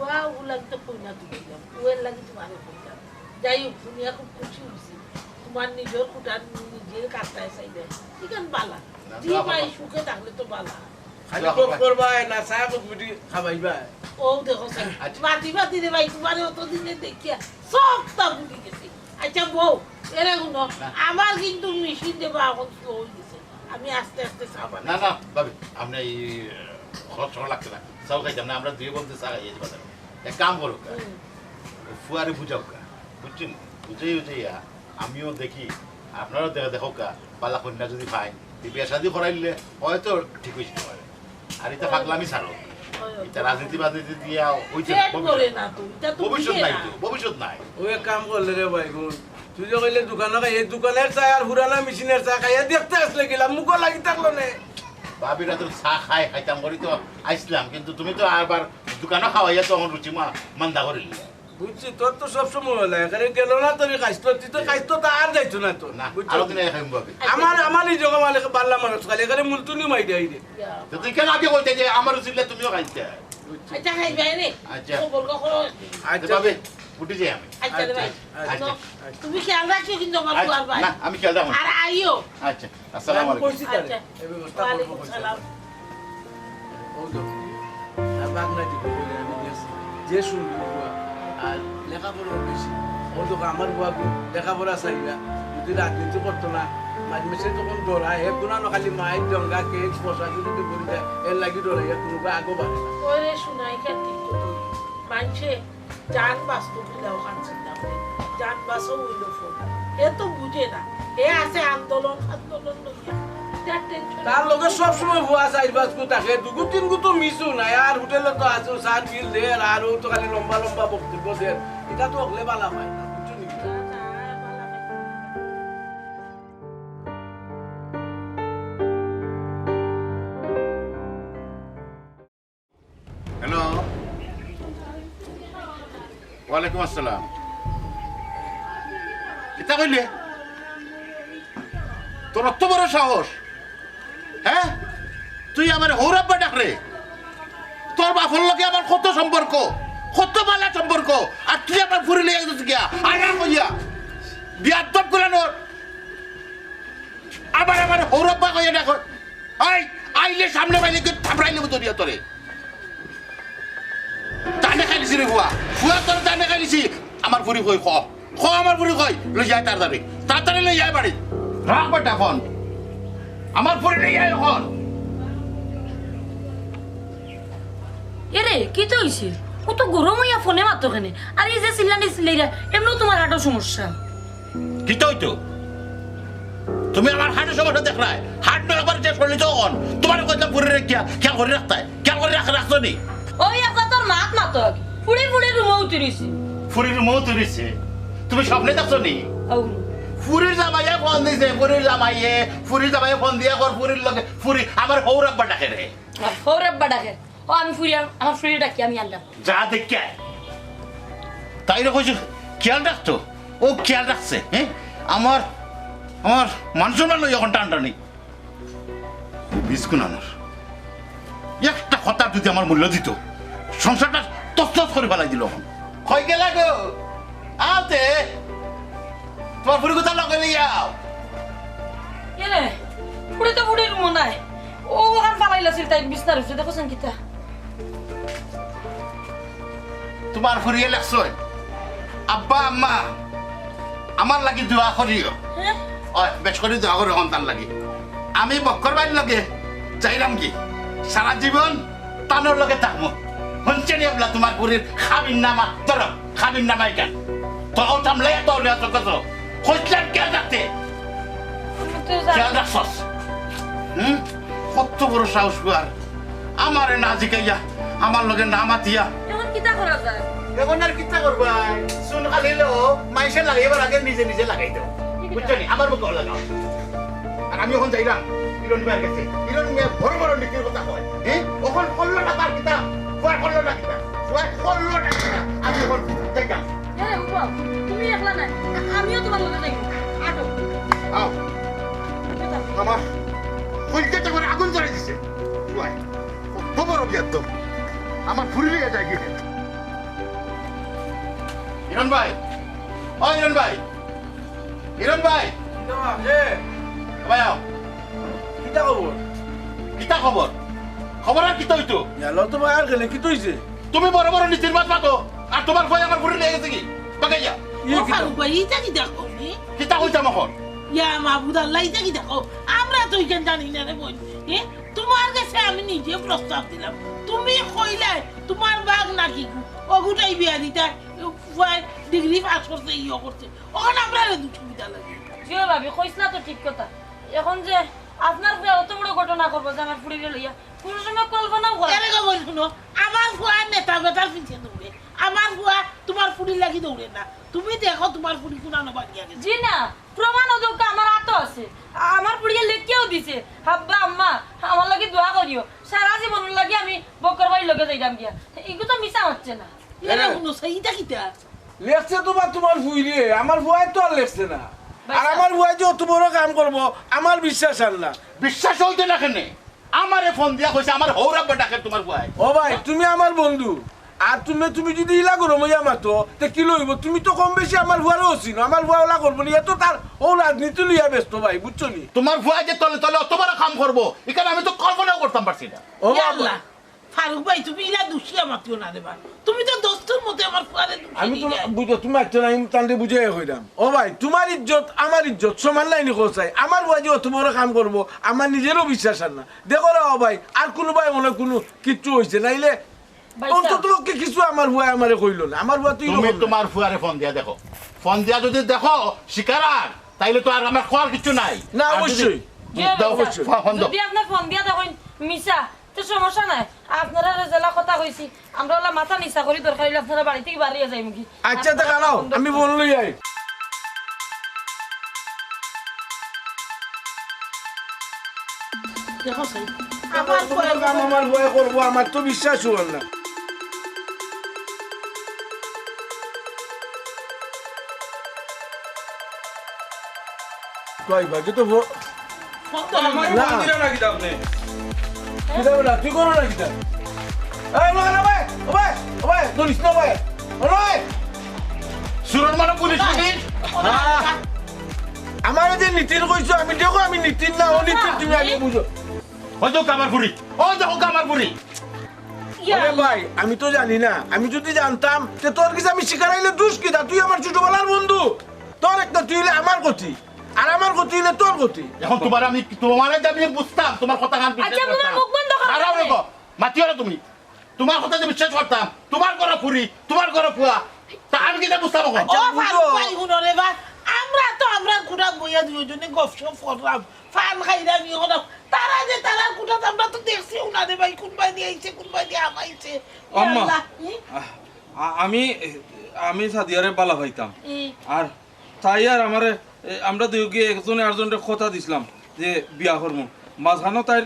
ওয়া উলান তো কইনা তুলিলাম, ওয়ের লাগি তোমারে কইলাম। যাই হোক, শুনিয়া খুব খুশি হইছি। তোমার নিজর কুটার নিজে কাটতায় চাইলে, ইখান বালা। না, জি না, ভাই, বাবা। সুখে থাকলে তো বালা। খালি দোয়া কফ করবা। করবায় না, চা কফি খাবাইবা। ও দেখো, স্যার, আচ্ছা। বাতি বাতি রে ভাই, তোমারে অতদিনে দেখিয়া সবটা ভুলি গেছি। আচ্ছা, বউ, এরে হুনো, না। আমার কিন্তু মেশিন দেবা এখন স্লো হয়ে গেছে। আমি আস্তে আস্তে চা বানাই। না, না, ভাবি, আপনি এই, আহ, খরচ করা লাগছে না। চাও খাইতাম না, আমরা দুই বন্ধু চা খাইয়েছি বাজারে। এক কাম করুক, হুম। ফুয়ারে বুঝাউক্কা, বুঝছেন? বুঝাই বুঝাইয়া আমিও দেখি, আপনারাও দেখা দেখউক্কা, বালা কইন্যা যদি পাইন, তে বিয়া শাদি করাইলে হয়তো ঠিক হইতে পারে। আর ইতা পাগলামি ছাড়ো। হয়, হয়। ইতা রাজনীতি বাজনীতি দিয়া হইতে না, ভবিষ্যৎ। না তো, ইতা তো ভবিষ্যৎ বুঝে নাই না। তো, ভবিষ্যৎ নাই। ও এক কাম করলে রে ভাই, হুন, তুই যে কইলে দোকানো খাই, এই দোকানের চা আর পুরানা মেশিনের চা খাইয়া দেখতে আসলে গেলাম, মুখো লাগি থাকলো নে। ভাবিরা তো চা খাই, খাইতাম করি তো আইসলাম, কিন্তু তুমি তো আবার দোকানো খাওয়াইয়া তো আমার রুচি মা-, মান্দা করিলে। বুঝছি, তোর তো সব সময় হলো, এখানে গেল না তোর এই কাজ তো, তুই তো কাজ তো তা আর যাইতো না তো, না, বুঝছো? আরো দিন খাইম ভাবি। আমার, আমার এই জগা মালিক বাল্লা মানুষ খালি, এখানে মুলতুনি মাই দেয় রে। তো তুই কেন আগে বলতে যে আমার উচিত তুমিও খাইতে? আচ্ছা, খাই ভাই রে। আচ্ছা। তো বলবো, করো। আচ্ছা। ভাবি, উঠি যাই আমি। আচ্ছা রে ভাই। আচ্ছা, আচ্ছা। তুমি খেয়াল রাখিও কিন্তু আমার আচ্ছা, ফুয়ার ভাই। না, আমি খেয়াল রাখবো। আর আইও। আচ্ছা। আসসালামু আলাইকুম। কইছি তারে, আচ্ছা। এই ব্যবস্থা করবো ওয়ালাইকুম কইছি। সালাম। ও তো, আর বাগনা দিব বলে আমি গেছি। যে শুনবি বুয়া, আর লেখাপড়াও বেশি। ও তো আমার বুয়া কি লেখাপড়া চাই না। যদি রাজনীতি করতো না, মাঝে মাঝে তখন ডরায়, হে গুণা না খালি মায়ের জঙ্গা, কেস, প্রশাসন যদি বলি দেয়, এর লাগি ডরাই, এর কোনো আগো বাড়ে না। ওরে শোনাই কেন ঠিক তো তুই? মানছে জান বাঁচতো কিলা ওখান চিন্তা করে। জান বাঁচাও হইল ফোন। হে তো বুঝে না। হে আছে আন্দোলন, আন্দোলন লইয়া। যার টেনশন তার লগে সব সময় ভুয়া চাইর পাঁচ গু থাকে, দুগু তিন গু তো মিসও নাই। আর হোটেলে তো আছে, সার বিল দের, আর ও তো খালি লম্বা লম্বা বক্তব্য দের। এটা তো অগলে বালা পায় না, বুঝছো নি? না, না, বালা পায় না। হ্যালো। ওয়ালাইকুম আসসালাম। কিতা কইলে? তোর অত বড় সাহস? হ্যাঁ? তুই আমার হৌরাব্বা ডাকরে? তোর বাপর লগে আমার কত সম্পর্ক, কত বালা সম্পর্ক, আর তুই আমার ফুরি লইয়া গেছিস গিয়া? আয়া কইয়া। বিয়াদব গুলানোর। আবার আমার হৌরাব্বা কইয়া ডাকো। এই, আইলে সামনে পাইলে কি থাপড়াইলে বুঝো দিয়া তোরে। জানে খাইলিছি রে ফুয়া। ফুয়া তোর জানে খাইলিছি। আমার ফুরি কই খ। খ আমার ফুরি কই। লই যায় তাড়াতাড়ি। তাড়াতাড়ি লই আয় বাড়ি। রাখ বেটা ফোন। আমার ফুরিরে লই আয় অখন। এরে, কিতা অইছে? ও তো গরম অইয়া ফোনে মাতো কেনে। আর এই যে চিল্লানি চিল্লাইরা, এমনেও তুমার হার্টর সমস্যা। কিতা অইতো? তুমি আমার হার্টর সমস্যা দেখরায়? হার্ট নয় একবার যে শরীর তখন। তুমারে কইতাম ফুরিরে কিয়া, খেয়াল করি রাখতায়। খেয়াল করি রাখ-, রাখছো নি? ওই একটা তোর মাত মাতো আগে। ফুরি ফুরি রুমো উতরিছে। ফুরি রুমো উতরিছে? তুমি স্বপ্নে দেখছো নি? আউ। ফুরির জামাইয়ে ফোন দিছে, ফুরির জামাইয়ে, ফুরির জামাইয়ে ফোন দিয়া কর, ফুরির লগে, ফুরি, আমার হউর আব্বা ডাকে রে। হউর আব্বা ডাকে। ও, আমি ফুরি, আমার ফুরি ডাকি, আমি আনলাম। যা দেখি আয়। তাইরে কইছি, খেয়াল রাখতো। ও খেয়াল রাখছে, হ্যাঁ? আমার, আমার মান সম্মান লই অখন টানাটানি। বিস্কুন আনার। একটা কথা যদি আমার মূল্য দিত, সংসারটা তছনছ করি ফালাই দিল অখন। কই গেলা গো? আও তে। তুমার ফুরি কুতা লগে লইয়া আও। এরে, ফুরি তো ফুরির রুমো নাই। ও অখান ফালাইলাছিল তাই বিছনার উপরে, দেখো চাইন কিতা। তুমার ফুরিয়ে লেখছইন, "আব্বা, আম্মা, আমার লাগি দোয়া করিও।" হ্যাঁ? অয়, বেশ করি দোয়া করিও সন্তান লাগি। আমি বক্কর ভাইর লগে যাইরাম কি? সারা জীবন তানর লগে থাকমু। হুনছো নি এবলা তুমার ফুরির খাবির নামা? ধরো, খাবির নামা ইখান। তো ও থামলে এত অলিয়া তো কত? কইছিলাম কে যাতে? আমি তো জানি। খেয়াল রাখছস? হুম? কত বড় সাহস ফুয়ার। আমারে না জিকাইয়া, আমার লগে না মাতিয়া। এখন কিতা করা যায়? এখন আর কিতা করবায়? চুন খালি লো, মাইনষে লাগাইবার আগে নিজে নিজে লাগাই দেও। বুঝছো নি? আমার মুখে লাগাও। আর আমি অখন যাইরাম ইরন মিয়ার গেছে। ইরন মিয়া বড় বড় নীতির কথা কয়। হ্যাঁ? অখন করলো না তার কিতা? ফুয়ায় করলো না কিতা? ফুয়ায় করলো না কিতা? আমি অখন যাইরাম। এ, উবা, তুমি একলা নায়। আ-, আমিও তুমার লগে যাইমু। আটো। আও। আমার কলিজাটা করে আগুন জ্বালাই দিছে। ফুয়ায়। কত বড় বেয়াদব। আমার ফুরি লইয়া যায় গিয়া। ইরন ভাই, ও ইরন ভাই, ইরন ভাই। কিতা মা, হে? ভাই আও। কিতা খবর? কিতা খবর? খবর আর কিতা অইতো? ইয়াল্লা তো ভাই আর গেলে কিতা অইছে? তুমি বড় বড় নীতির মাত মাতো, আর তুমার ভাই আমার ফুরি লইয়া গেছে কি? বাগাইয়া। ইয়ে ও কিতা? ফারুক ভাই, ইটা কিতা কইলি? কিতা কইতাম অখন? ইয়া মাবুদ আল্লাহ, ইটা কিতা কও? আমরা তো ইখান জানি না রে বইন। এ, তুমার গেছে আমি নিজে প্রস্তাব দিলাম। তুমি কইলায়, তুমার বাগ নাকি গু? অগুটাই বিয়া দিতা, ফুয়ায় ডিগ্রি পাস করছে, ইয়ে করছে। অখন আমরারে দুঃখ দিতা লাগে। জি ও ভাবি, কইছ না তো ঠিক কথা। এখন যে আপনার ফুয়ায় অত বড় ঘটনা করবো যে আমার ফুরিরে লইয়া, কুনু সময় কল্পনাও করে না। এরে গো বইন, হুনো, আমার ফুয়া নেতা বেটার পিছে দৌড়ে, আমার ফুয়া তুমার ফুরির লাগি দৌড়ে না। তুমি দেখো তুমার ফুরি কুনানো বাগিয়া গেছে। জি না, প্রমাণ অউ দেখো আমার আতো আছে। আমার ফুরিয়ে লেখিয়াও দিছে, "আব্বা, আম্মা, আমার লাগি দোয়া করিও, সারা জীবনর লাগি আমি বক্কর ভাইর লগে যাইরাম গিয়া।" ইগু তো মিছা মাতছে না। এরে এরে। হুনো, ইটা কিতা? লেখছে তো বা তুমার ফুরিয়ে, আমার ফুয়ায় তো আর লেখছে না। ভাই আর সাহেব। আমার ফুয়ায় যে অত বড় কাম করবো, আমার বিশ্বাস আর না। বিশ্বাস অইতো না কেনে? আমারে ফোন দিয়া কইছে, আমার হউর আব্বা ডাকে তুমার ফুয়ায়। ও ভাই, তুমি আমার বন্ধু, আর তুমি, তুমি যদি ইলা গরম অইয়া মাতো, তে কিলা অইবো? তুমি তো কম বেশি আমার ফুয়ারেও চিনো, আমার ফুয়া ওলা করবো নি, এত তার ও রাজনীতি লইয়া ব্যস্ত ভাই, বুঝছো নি? তুমার ফুয়ায় যে তলে তলে অত বড় কাম করবো, ইখান আমি তো কল্পনাও করতাম পারছি না। ও ইয়া বাবা। আল্লাহ, ফারুক ভাই, তুমি ইলা দুষিয়া মাতিও না রে বা। তুমি তো দোস্তর মতে আমার ফুয়ারে দুষি আমি তো দিলায়। বুঝো, তুমি আচ্ছা না, আমি তানরে বুঝাইয়া কইরাম। ও ভাই, তুমার ইজ্জত, আমার ইজ্জত, সমান লাইনে কও চাই। আমার ফুয়া যে অত বড় কাম করবো, আমার নিজেরও বিশ্বাস আর না। দেখো রে, ও ভাই, আর কুনু ভাই মনে কুনু কিচ্ছু অইছে, নাইলে ভাই অন্তত সাহেব। পক্ষে কিছু আমার ফুয়ায় আমারে কইলো না। আমার ফুয়া তুই তুমি তুমার ফুয়ারে ফোন দিয়া দেখো, ফোন দিয়া যদি দেখো স্বীকার আর, তাইলে তো আর আমার কওয়ার কিচ্ছু নাই। না, আর যদি অবশ্যই। জি, দাও, ভাই সাহেব। ফোন দাও। যদি আপনার ফোন দিয়া দেখইন মিছা, তো সমস্যা নাই, আপনারারে যেলা কথা কইছি, আমরা ওলা মাথা নিচা করি, দরকার অইলে আপনারা বাড়ি থাকি বারইয়া যাইমু গি। আচ্ছা, তে খাড়াও, আমি ফোন লই আই। দেখো চাইন, আমার আমার ফুয়ায় কাম আমার ফুয়ায় করবো, আমার তো বিশ্বাস অয় না। কই বা, যত ফো-, ফোন তো আমার না। ফোন দিলা না কিতা আপনি? কিতা বেটা, তুই করো না কিতা? এই, ও ভাই, ও ভাই, ও ভাই, ধরিস না ভাই। ও ভাই। সুরন মারো পুলিশ, পুলিশ। হ্যাঁ। আমারে যে নীতিন কইছো, আমি দেখো, আমি নীতিন না, ও নীতিন তুমি আগে বুঝো। হয়তো কামার ফুরি, ও দেখো কামার ফুরি। ইয়া। আরে ভাই, আমি তো জানি না, আমি যদি জানতাম, তে তোর গেছে আমি স্বীকার আইলে দুষ কিতা? তুই আমার ছোটবেলার বন্ধু। তোর একটা তুই অইলে আমার গতি, আর আমার গতি অইলে তোর গতি। এখন তুমার আমি, তুমার যে আমি বুঝতাম, তুমার কথা কান আচ্ছা, তুমার মুখ বন্ধ করো। দাঁড়াও রে গো, মাতিও না তুমি। তুমার কথা যে বিশ্বাস করতাম, তুমার ঘরো ফুরি, তুমার ঘরো ফুয়া, তা আমি কিতা বুঝতাম এখন? ও আচ্ছা, বুঝো। ফারুক ভাই, হুনো রে বা, আমরা তো আমরার কুড়া বইয়া দুইজনে গপসপ করলাম, পান খাইলাম, ই করলাম। তারা যে তারার কুড়াত আমরা তো দেখছিও না রে ভাই, কুনবায়দি আইছে, কুনবায়দি হামাইছে। ইয়া আম্মা, আল্লাহ, হুম? আ-, আ-, আমি, আমি সাদিয়ারে বালা পাইতাম। হুম। আর তাই আর আমারে, এ, আমরা দুইওগিয়ে একজনে আরজনরে কথা দিছলাম যে বিয়া করমু। মাঝখানো তাইর,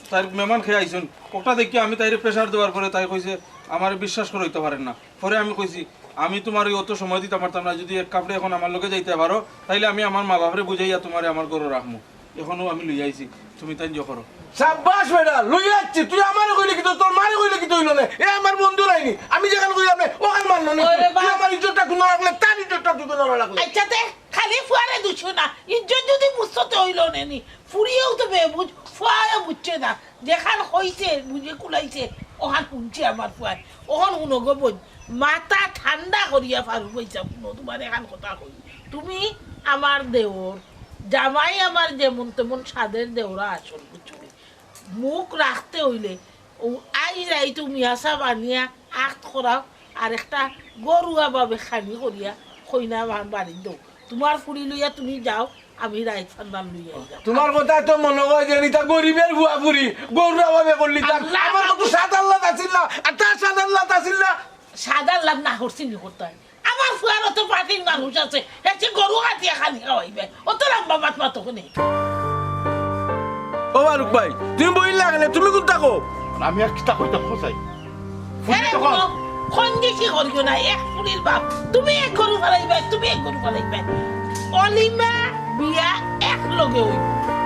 তাইর মেহমান খেয়ে আইছইন। ওটা দেখি আমি তাইরে pressure দেওয়ার পরে তাই কইছে, "আমারে বিশ্বাস করো, অইতো পারের না।" পরে আমি কইছি, "আমি তুমারে অত সময় দিতাম পারতাম না, যুদি এক কাপড়ে এখন আমার লগে যাইতায় পারো, তাইলে আমি আমার মা বাপরে বুঝাইয়া তুমারে আমার ঘরো রাখমু।" এখনো আমি লইয়া আইছি, তুমি তাইন জো করো। সাব্বাস বেটা, লইয়া আইছি। তুই আমারে কইলে কিতা, তোর মারে কইলে কিতা অইলো নে? এ আমার বন্ধু নায়নি? আমি যেখান কইলাম নে, ওখান মানলো নে। ওরে তুই বাপ। আমার ইজ্জতটা কুনো রাখলে, তার ইজ্জতটা তুই কুনো রাখলে। আচ্ছা তে, খালি ফুয়ারে দুষো না। ইজ্জত যুদি বুঝতো তে অইলো নে নি। ফুড়িয়েও তো বেবুঝ, ফুয়ায়ও বুঝছে না। যেখান কইছে, বুঝে কুলাইছে, ওখান হুনছে আমার ফুয়ায়। ওখান হুনো গো বইন, মাথা ঠান্ডা করিয়া ফারুক ভাইসাব হুনো, তুমারে এখান কথা কই। তুমি আমার দেওর, জামাই আমার যেমন তেমন সাধের দেওরা আসল, বুঝছো নি? মুখ রাখতে অইলে, ও আইজ রাইত মিয়াসাব আনিয়া আক্ত করাও, আর একটা গরুয়া ভাবে খানি করিয়া কইনা আমার বাড়িত দেও। তুমার ফুড়ি লইয়া তুমি যাও, আমি রাইত ফান্দান লইয়া যাই। তুমার কথায় তো মনো অয় যে ইতা গরিবের ফুয়া ফুড়ি, গরুয়া ভাবে করলিতাম। আল্লাহ আমার কত সাত আল্লাহ আছিল না, আর তার সাত আল্লাহ আছিল না। সাত আল্লাহ না করছি নি করতায়। আমার ফুয়ার অত পার্টির মানুষ আছে, হেছে গরু কাটিয়া খানি খাওয়াইবে। অত লম্বা মাত মাতো কেনে। ও ফারুক ভাই, তুমি বইন লাগে না, তুমি কুনতা কও? আমি আর কিতা কইতাম, কও চাই। ফুড়ি আরে তখন হুনো, কঞ্জুসি করিও না, এক ফুড়ির বাপ। তুমি এক গরু ফালাইবায়, তুমি এক গরু ফালাইবায়। অলিমা বিয়া এক লগে অইবো।